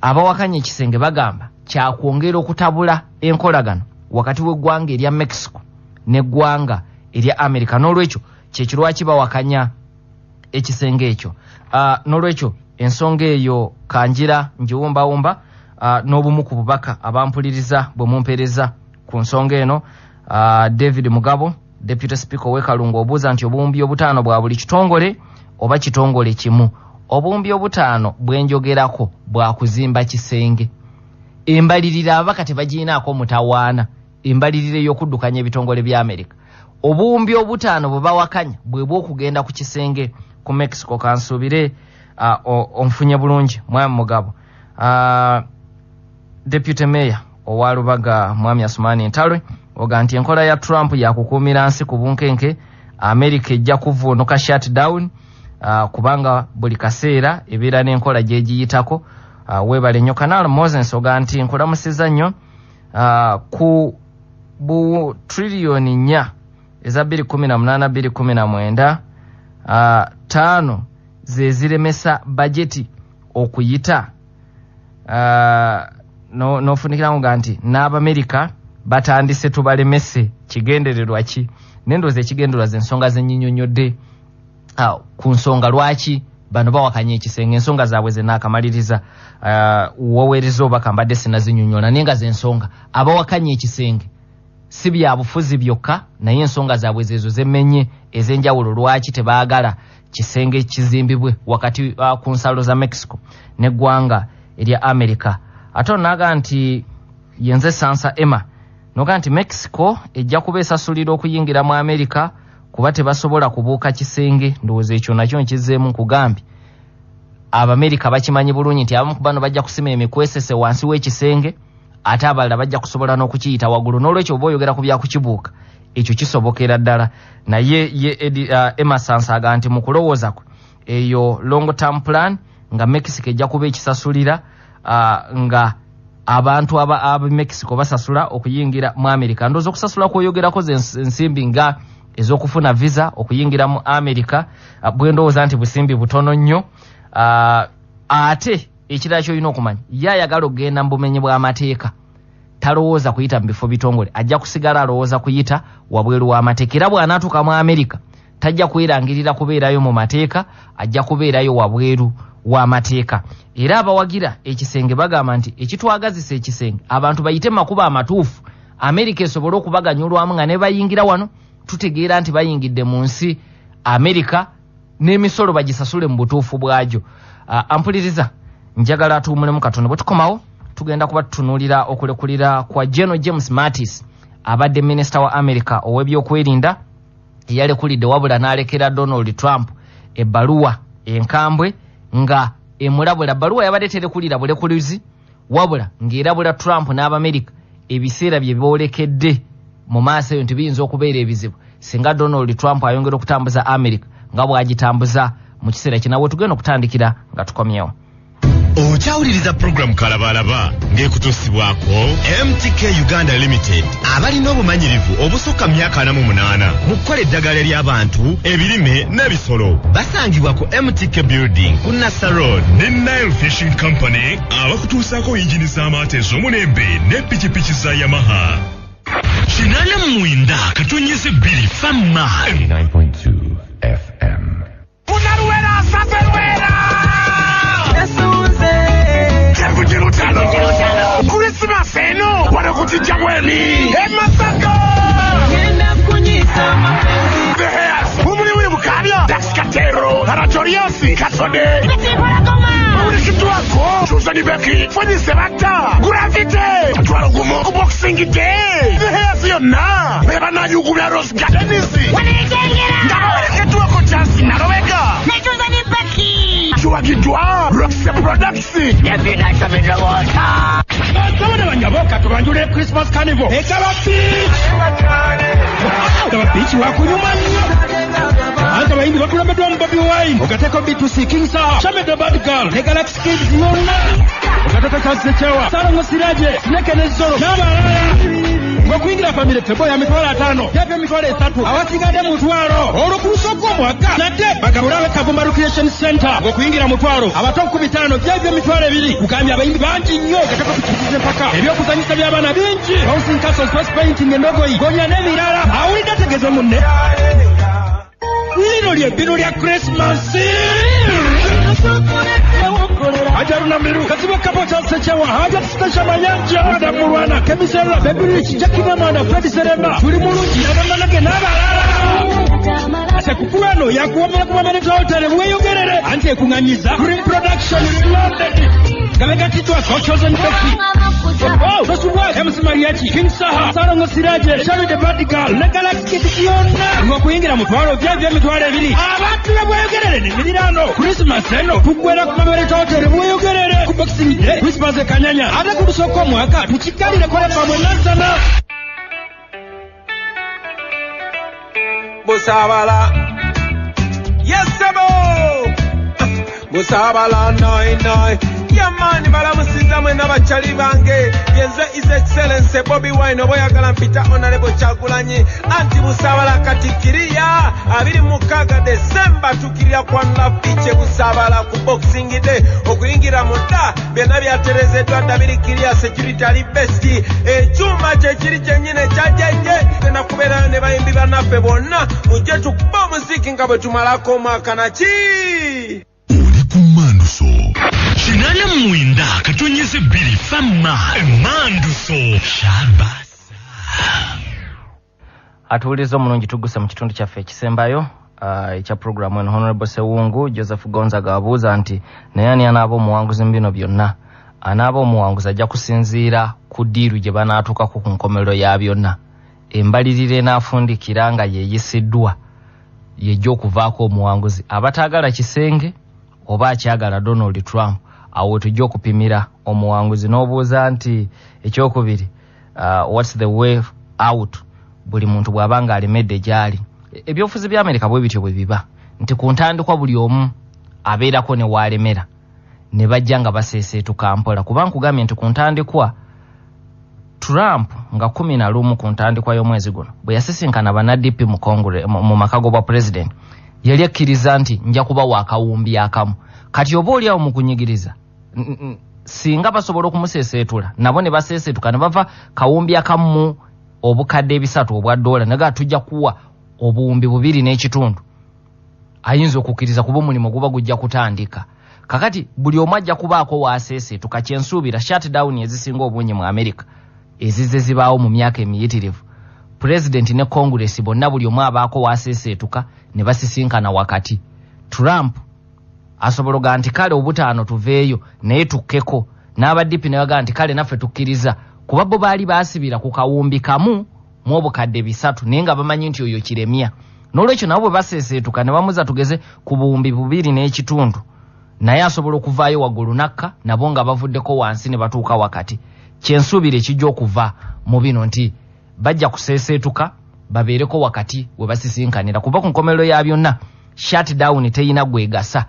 abawakanya ekisenge bagamba kyakwongera okutabula enkolagano wakati w'eggwanga erya Mexico n'eggwanga erya Amerika. N'olwekyo kyekirwaki bawakanya ekisenge ekyo. N'olwekyo ensonga eyo kanjira ngiwumbawumba n'obumu ku bubaka abampuliriza bwe mumpeereza ku nsonga eno. David Mugabo, Deputy Speaker ow'e Kalungu, obuuza nti obuwumbi 5 bwa buli kitongole oba kitongole kimu? Obuwumbi 5 bwenjogerako bwakuzimba kisenge. Embalirira ababaka tebagirinaako mutawaana, embalirira ey'okuddukanya ebitongole bya Amerika. Obuwumbi 5 bwe bawakanya bwe bw'okugenda ku kisenge ku Mexico. Kansuubire onfunye bulungi, mwami Mugabo. Deputy Mayor owa Lubaga, mwami Asumani Ntalwe, oga nti enkola ya Trump yakukuumira nsi ku bunkenke, Amerika ejja kuvuunuka shutdown, kubanga buli kaseera ebeera n'enkola gyegiyitako. Weebale nnyo. Canal Moses oga nti nkulamusiza nnyo, ku bu triliyoni 4 eza 2018 2019, 5 ze ziremesa bajeti okuyita. Nofunikiramu ga nti n'Abamerika batandise tubalemese, kigendererwa ki? Nendowooza ekigendererwa z'ensonga zenyinyonnyodde ku nsonga lwaki bano bawakanya ekisenge, ensonga zaabwe zenaakamaliriza woweereza obubaka mbadde sinazinyonnyola, naye nga z'ensonga abawakanya ekisenge si byabufuzi byokka, naye ensonga zaabwe zezo zemmenye ez'enjawulo lwaki tebaagala kisenge kizimbibwe wakati ku nsalo za Mexico n'eggwanga erya America. Ate onaga nti yenze Sansa Emma, noga nti Mexico ejja kuba esasulira okuyingira mu America kuba tebasobola kubuuka kisenge. Ndowooza ekyo nakyo nkizeemu, nkugambye Abamerika bakimanyi bulungi nti abamu ku bano bajja kusima emikwesese wansi w'ekisenge, ate abalala bajja kusobola n'okukiyita waggulu. N'olwekyo oba oyogera ku byakukibuuka, ekyo kisobokera ddala. Naye ye Emma Sansa aga nti mu kulowooza kwe eyo long term plan nga Mexico ejja kuba ekisasulira, nga abantu aba Mexico basasula okuyingira mu America. Ndowooza okusasula kwoyogerako ze ensimbi nga ez'okufuna visa okuyingira mu America, bwe ndowooza nti busimbi butono nnyo. Ate ekirala ky'olina okumanya, ye ayagala okugenda mu bumenyi bw'amateeka, talowooza kuyita mu bifo bitongole, ajja kusigala alowooza kuyita wabweru w'amateeka. Era bw'anaatuuka mu America tajja kwerangirira kubeerayo mu mateeka, ajja kubeerayo wabweru w'amateeka. Era abawagira ekisenge bagamba nti ekitwagazisa ekisenge, abantu bayite mu makubo amatuufu, Amerika esobole okubaganyulwamu, nga ne bayingira wano tutegeera nti bayingidde mu nsi Amerika, n'emisolo bagisasule mu butuufu bwagyo. Ampuliriza, njagala atuwumulemu katono. Bwe tukomawo tugenda kuba tutunuulira okulekulira kwa General James Mattis, abadde minisita wa America ow'ebyokwerinda, eyalekulidde wabula n'alekera Donald Trump ebbaluwa enkambwe nga emulabula. Bbaluwa yabadde terekulira bulekulizi, wabula ng'erabula Trump n'Abamerika ebiseera bye boolekedde mu maaso eyo nti biyinza okubeera ebizibu singa Donald Trump ayongera okutambuza America nga bw'agitambuza mu kiseera kino. We tugenda okutandikira nga tukomyewo. Okyawuliriza puroguramu Kalabalaba ng'ekutuusibwako MTK Uganda Limited, abalina obumanyirivu obusukka myaka 48 mu kukola eddagala ery'abantu, ebirime n'ebisolo. Basangibwa ku MTK Building ku Nassa Road. Ne Nile Fishing Company, abakutuusaako yingini z'amaato ez'omulembe ne pikipiki za Yamaha. 89.2 Fama. 89.2 FM. Munaruwera saferwera Christmas eno wano kutijja bweni emasaka The Hairs, Umuliwi Bukabya, Dax Katero, Haratoriasi, Kasode, Ulikitwako, Susan Becky, Fanny Sebata, Gravity, Mutwalo gumu, ku Boxing Day, The Hairs yonna, Bebana Yugumya Rose Gardens, nga bawerekeddwako Chance Nalobega, kiwagiddwa Roxy Products. Abana banyaboka, tubanjule Christmas Carnival ekaba Beach. Kaba Beach wakunyuma nnyo, anti abayimbi bakulembeddwamu Bobi Wine, ogateko B2C, King Saha, Shame the Bad Girl ne Galaxy Kids yonna, ogateko Charles Sekyewa, Salongo Siraje, Snake ne Zoro n'abalala. Ng'okuyingira family table ya 500,000, yape 30,000, awasigadde 1,000. Olwo ku lusooka omwaka nate bagabula ab'e Kavumba Recreation Center, ng'okuyingira 1,000, abato 5,000, byebyo 20,000. Kugambye abayimbi bangi nnyo, gateko pikipiki z'empaka, ebyokuzanyisa by'abaana bingi, bouncing castles, face painting, endogoyi, gonya n'emirala. Awulidde ategeeze munne, lino lye bbinu lya Krismasi. Ajaruna Miru, Kazibwe Kapo, Charles. Ssekyewa, Hajat Special Mayanja, Adam Mulwana, Kemi Sera, Baby Rich, Jackie Namanda, Fred Serema, Tuli Mulungi, Nabamanage n'abalala. Sekukulu eno yakuwomera ku Mamerito Hotel Bweyogerere, anti ekuŋŋanyiza Green Production London. Gabegatiddwako Chosen Coffee. Oh, Tosubwa, MC Mariachi, King Saha, Salongo Siraje, Charlie the Bad Girl, ne Galaxy Kid yonna. Ng'okuyingira mutwalo bya 20,000. Abantu be Bweyogerere n'emiriraano. Christmas eno tuggwera ku Mamerito Hotel Bweyogerere ku Boxing Day, Christmas e Kanyanya. Ate ku lusooka omwaka tukikalire kolefa mwe Nansana. Busabala. Yes, sebo. Busabala 99. Yamani balamusiza mwe n'abakyali bange. Yenze His Excellency Bobi Wine oboyagala mpita Honorable Kyagulanyi. Anti Busabala katikiriya 26 December tukirira kwa Love Beach Busabala ku Boxing Day. Okuyingira munda byonna byaterezeddwa ddabirikiriya security ali best. Ekyuma kye kiri kyennyini ekya jjajje. Tugenda kubeerayo ne bayimbi bannaffe bonna. Mujje tukube omuziki nga bwe tumalako omwaka naki. Kumanduso 89.2 Fama Emanduso Shabasa. Atuwuliriza omulungi, tuguse mu kitundu kyaffe ekisembayo ekya programu eno. Honorable Sewungu Joseph Gonzaga abuuza nti naye ani anaaba omuwanguzi mu bino byonna? Anaaba omuwanguzi ajja kusinziira ku ddiiru gye banaatuukako ku nkomerero ya byonna. Embalirira enaafundikira nga yeeyisiddwa yejja okuvaako omuwanguzi. Abataagala kisenge oba akyagala Donald Trump, awo tujja okupimira omuwanguzi. N'obuuza nti ekyokubiri, what's the way out? Buli muntu bw'aba nga alemedde gy'ali. Ebyobufuzi bya Amerika bwe bityo bwe biba, nti ku ntandikwa buli omu abeerako ne waalemera, ne bajja nga baseeseetuka mpola. Kuba nkugambye nti ku ntandikwa Trump nga 11 ku ntandikwa y'omwezi guno bwe yasisinkana banna-DP mu Congress, mu maka g'obwa president, yali akkiriza nti nja kubawa akawumbi akamu. Kati oba oli awo mu kunyigiriza, singa basobola okumuseeseetula nabo ne baseeseetuka ne bava kawumbi akamu obukadde 300 obwa dola, naga tujja kuwa obuwumbi 2.5, ayinza okukkiriza kuba omulimu guba gujja kutandika. Kakati buli omu ajja kubaako waaseeseetuka. Kyensuubira shutdown ezisinga obungi mu Amerika ezizze zibaawo mu myaka emiyitirivu, pulezidenti ne Congress bonna buli omu abaako waaseeseetuka ne basisinkana wakati. Trump asobola oga nti kale obutaano tuveeyo naye tukkeko, n'aba DP ne bagaa nti kale naffe tukkiriza, kuba bo baali baasibira ku kawumbi kamu mu obukadde 300, naye nga bamanyi nti oyo kiremya. N'olwekyo nabo bwe baseeseetuka ne bamuza tugeze ku buwumbi 2.5, naye asobola okuvaayo waggulu nakka, nabo nga bavuddeko wansi ne batuuka wakati. Kyensuubira ekijja okuva mu bino nti bajja kuseeseetuka babeereko wakati we basisinkanira, kuba ku nkomerero ya byonna shutdown teyina gwegasa.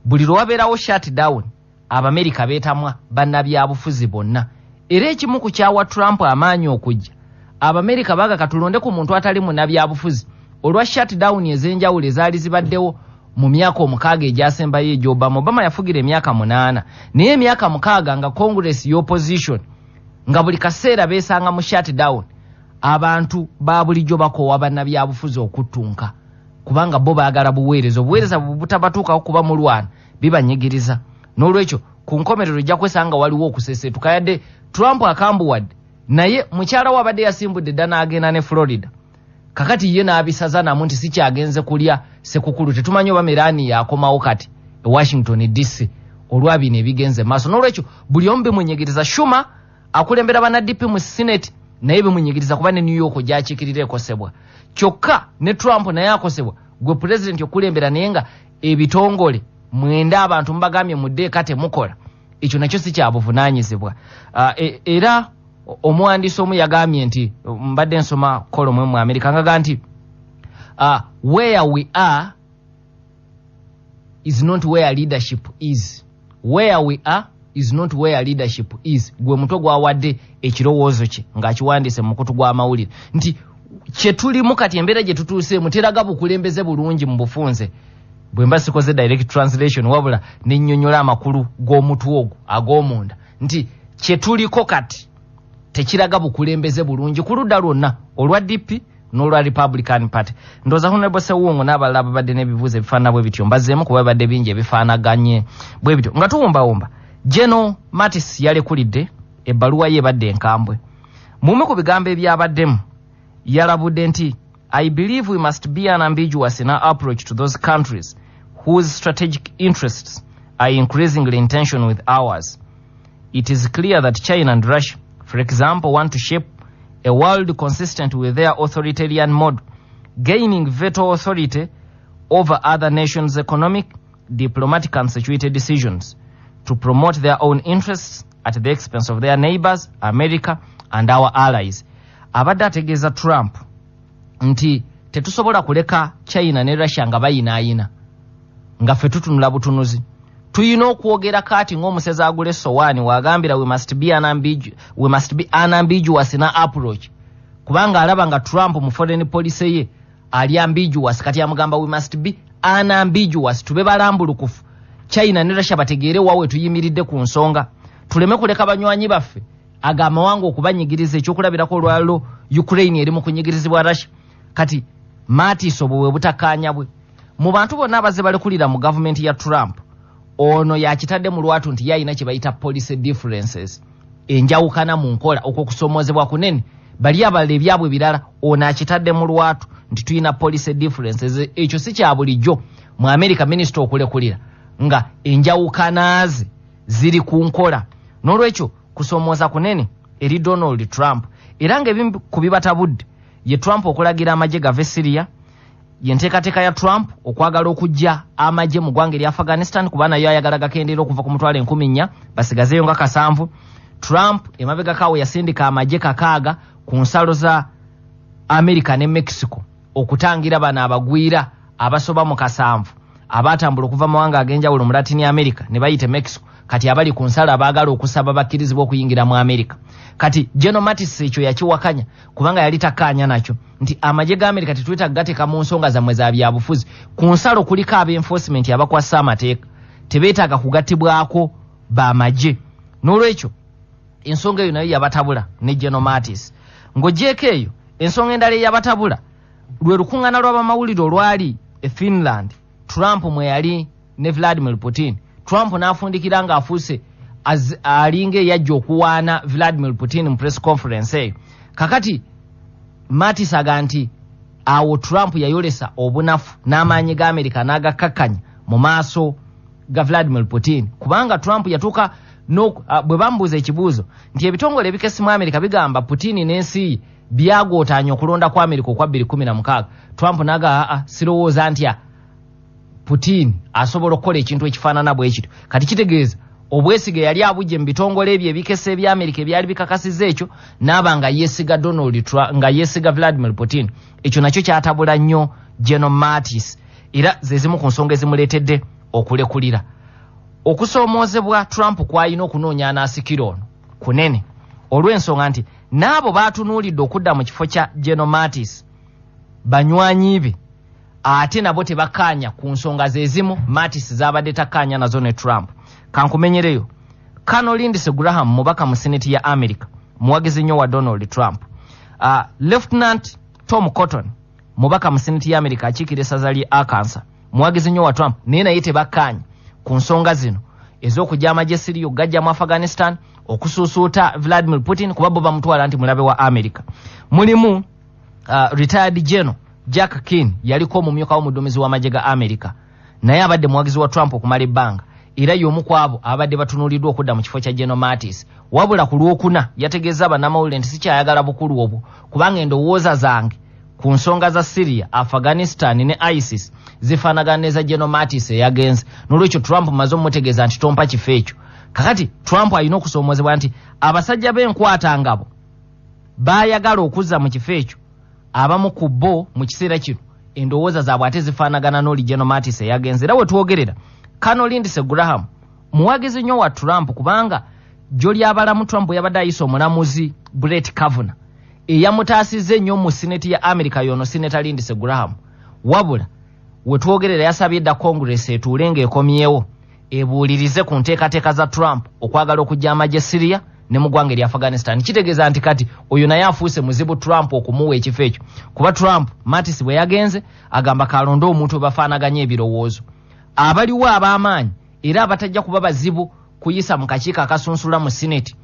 Buli lwe wabeerawo shutdown Abamerika beetamwa bannabyabufuzi bonna. Era ekimu ku kyawa Trump amaanyi okujja, Abamerika baga katulonde ku muntu atali munnabyabufuzi olwa shutdown ez'enjawulo ezaali zibaddewo mu myaka 6 egyasembayo egya Obama. Obama yafugira emyaka 8, naye emyaka 6 nga Congress y'opposition, nga buli kaseera beesanga mu shutdown. Abantu ba bulijjo bakoowa bannabyabufuzi okuttunka, kubanga bo baagala buweereza, obuweereza butabatuukako kuba mulwana bibanyigiriza. N'olwekyo ku nkomerero ejja kwesanga waliwo okuseeseetuka. Yadde Trump akambuwadde, naye mukyala we abadde yasimbudde dda n'agenda ne Florida. Kakati ye n'abisaza namu nti sikyagenze kulya Sekukulu, tetumanyi oba Melania yakomawo kati e Washington DC olwa bino ebigenze maaso. N'olwekyo buli omu bimunyigiriza. Schumer akulembera banna-DP mu Senate, naye bimunyigiriza kuba ne New York gy'akiikirira ekosebwa. Kyokka ne Trump naye akosebwa, gwe pulezidenti okulembera naye nga ebitongole mwenda abantu mubagambye mudde eka temukola, ekyo nakyo si kyabuvunaanyizibwa. Era omuwandiisi omu yagambye nti, mbadde nsoma kolomu mu Amerika, ngaga nti where we are is not where leadership is. Where we are is not where leadership is. Gwe mutwe gwawadde ekirowoozo kye ng'akiwandiise mu mukutu gw'amawulire nti kye tulimu kati, embeera gye tutuuseemu teraga bukulembeze bulungi mu bufunze. Bwe mba sikoze direct translation, wabula nennyonnyola amakulu g'omutwe ogwo ag'omunda nti kye tuliko kati tekiraga bukulembeze bulungi ku ludda lwonna olwa DP n'olwa Republican Party. Ndowooza Honorable Sewungu n'abalala babadde n'ebibuuzo ebifaanana bwe bityo, mbazzeemu kuba bibadde bingi ebifaanaganye bwe bityo. Nga tuwumbawumba, General Mattis yalekulidde ebbaluwa ye ebadde enkambwe. Mumu ku bigambo ebyabaddemu yalabudde nti I believe we must be unambiguous in our approach to those countries whose strategic interests are increasingly in tension with ours. It is clear that China and Russia, for example, want to shape a world consistent with their authoritarian model, gaining veto authority over other nations' economic, diplomatic and security decisions to promote their own interests at the expense of their neighbors, America and our allies. Abadde ategeeza Trump nti tetusobola kuleka China ne Russia nga bayinaayina nga ffe tutunula butunuzi. Tuyina okwogera kaati ng'omusezi agula essowaani wagambira we must be unambiguous in our approach, kubanga alaba nga Trump mu foreign policy ye ali ambiguous. Kati amugamba we must be unambiguous, tube balambulukufu, China ne Russia bategeere wawe tuyimiridde ku nsonga, tuleme kuleka banywanyi baffe aga amawanga okubanyigiriza. Ekyokulabirako olwaliro Ukraine eri mu kunyigirizibwa Russia. Kati Mattis obwo bwe butakkaanya bwe mu bantu bonna abazze balekulira mu gavumenti ya Trump, ono yakitadde mu lwatu nti yayina kye bayita policy differences, enjawukana mu nkola, okwo kusomoozebwa kunene. Bali abalala ebyabwe birala, ono akitadde mu lwatu nti tulina policy differences. Ekyo si kya bulijjo mu America minisita okulekulira nga enjawukana ze ziri ku nkola. N'olwekyo kusomooza kunene eri Donald Trump. Era ng'ebimu ku bibatabudde ye Trump okulagira amagye gave Syria, yenteekateeka ya Trump okwagala okuggya amagye mu ggwanga erya Afghanistan, kuba nayo ayagala gakendeera okuva ku 4,000 basigazeeyo nga 7. Trump emabegako awo yasindika amagye 6 ku nsalo za America ne Mexico okutangira bano abagwira abasoba mu 7 abatambula okuva mu mawanga ag'enjawulo mu Latin America ne bayita Mexico. Kati abali ku nsalo abaagala okusaba bakkirizibwa okuyingira mu America. Kati General Mattis ekyo yakiwakanya kubanga yali takkaanya nakyo nti amagye ga America tetwetaaga gateeka mu nsonga zammwe za byabufuzi. Ku nsalo kuliko ab'enforcement abakwasa amateeka, tebeetaaga kugattibwako bamagye. N'olwekyo ensonga eyo nayo yabatabula ne General Mattis. Ng'oggyeeko eyo, ensonga endala eyabatabula lwe lukuŋŋaana lw'abamawulire olwali e Finland, Trump mwe yali ne Vladimir Putin. Trump n'afundikira ng'afuuse alinga eyajja okuwaana Vladimir Putin mu press conference eyo. Kakati Mattis aga nti awo Trump yayolesa obunafu n'amaanyi ga Amerika n'agakkakkanya mu maaso ga Vladimir Putin, kubanga Trump yatuuka bwe bamubuuza ekibuuzo nti ebitongole ebikesi mu Amerika bigamba Putin n'ensi ye byagootaanya okulonda kwa Amerika okwa 2016. Trump n'aga aa, sirowooza ntya Putin asobola okukola ekintu ekifaanana bwe kityo. Kati kitegeeza obwesige yali abujje mu bitongole ebyo ebikesa ebya Amerika ebyali bikakasizza ekyo, n'aba nga yeesiga Donald Trump, nga yeesiga Vladimir Putin. Ekyo nakyo kyatabula nnyo General Mattis, era ze zimu ku nsonga ezimuleetedde okulekulira. Okusoomoozebwa Trump kw'alina okunoonya anaasikira ono kunene, olw'ensonga nti n'abo baatunuulidde okudda mu kifo kya General Mattis banywanyi be, ate nabo tebakkaanya ku nsonga ze zimu Mattis z'abadde takkaanya nazo ne Trump. Kankumenyereyo, Colonel Lindsey Graham mubaka mu Senate ya America, muwagizi nnyo wa Donald Trump. Lieutenant Tom Cotton mubaka mu Senate ya America akiikira essaza ly'e Arkansas, muwagizi nnyo wa Trump, naye naye tebakkaanya ku nsonga zino ez'okujja amagye Syria okugajja mu Afghanistan, okusuusuuta Vladimir Putin kuba bo bamutwala nti mulabe wa America. Mulimu retired General Jack Keane, yaliko omumyuka w'omudduumizi w'amagye ga America, naye abadde muwagizi wa Trump okumala ebbanga, era y'omu ku abo abadde batunuuliddwa okudda mu kifo kya General Mattis. Wabula ku Lwokuna yategeeza bannamawulire nti sikyayagala bukulu obwo, kubanga endowooza zange ku nsonga za Syria, Afghanistan ne ISIS zifaanagana n'eza General Mattis eyagenze. N'olwekyo Trump maze omutegeeza nti tompa kifo ekyo. Kakati Trump alina okusoomozebwa nti abasajja b'enkwatangabo baayagala okuzza mu kifo ekyo, abamu ku bo mu kiseera kino endowooza zaabwe ate zifaanagana n'oli General Mattis eyagenze. Era we twogerera Colonel Lindsey Graham muwagizi nnyo wa Trump, kubanga jjo ly'abalamu Trump yabadde ayisa omulamuzi Brett Kavanaugh eyamutaasizza ennyo mu Senate ya America, y'ono Senator Lindsey Graham. Wabula we twogerera yasabye dda Congress etuule ng'ekomyewo ebuulirize ku nteekateeka za Trump okwagala okuggya amagye Syria ne mu ggwanga erya Afghanistan. Kitegeeza nti kati oyo naye afuuse muzibu Trump okumuwa ekifo ekyo, kuba Trump Mattis bwe yagenze agamba kalonde omuntu we bafaanaganya ebirowoozo, abaliwo ab'amaanyi era abatajja kuba bazibu kuyisa mu kakiiko akasunsula mu Senate,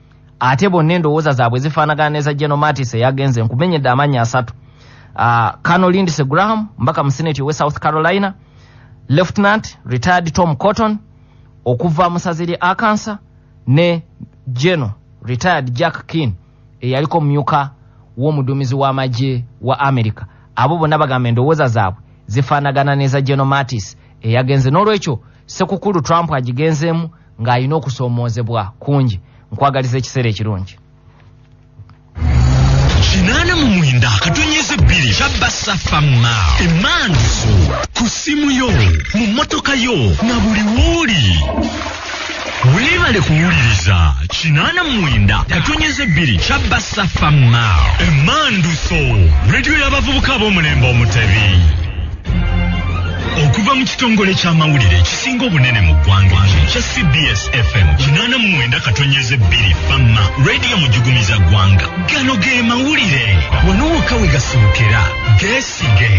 ate bonna endowooza zaabwe zifaanagana neza General Mattis eyagenze. Nkumenyedde amannya 3: Colonel Lindsey Graham, mbaka mu Senate owe South Carolina, Lieutenant retired Tom Cotton okuva mu ssaza lye Arkansas, ne General retired Jack Keane eyaliko mumyuka w'omuduumizi w'amagye wa America. Abo bonna bagamba endowooza zaabwe zifaanagana neza General Mattis eyagenze. N'olwekyo Ssekukulu Trump agigenzeemu ng'alina okusoomoozebwa kungi. Nkwagaliza ekiseera ekirungi. 89.2 Kyabasafa Emanduso ku ssimu yo, mu mmotoka yo na buli w'oli. Weebale kuwuliriza 89.2 Kyabasafa Emanduso, rediyo y'abavubuka ab'omulembe Omutebi. Okuva mu kitongole ky'amawulire ekisinga obunene mu ggwanga kya CBS FM 89.2 Fama Radio mujugumiza ggwanga. Gano ge mawulire wano wokka we gasookera. Geesige.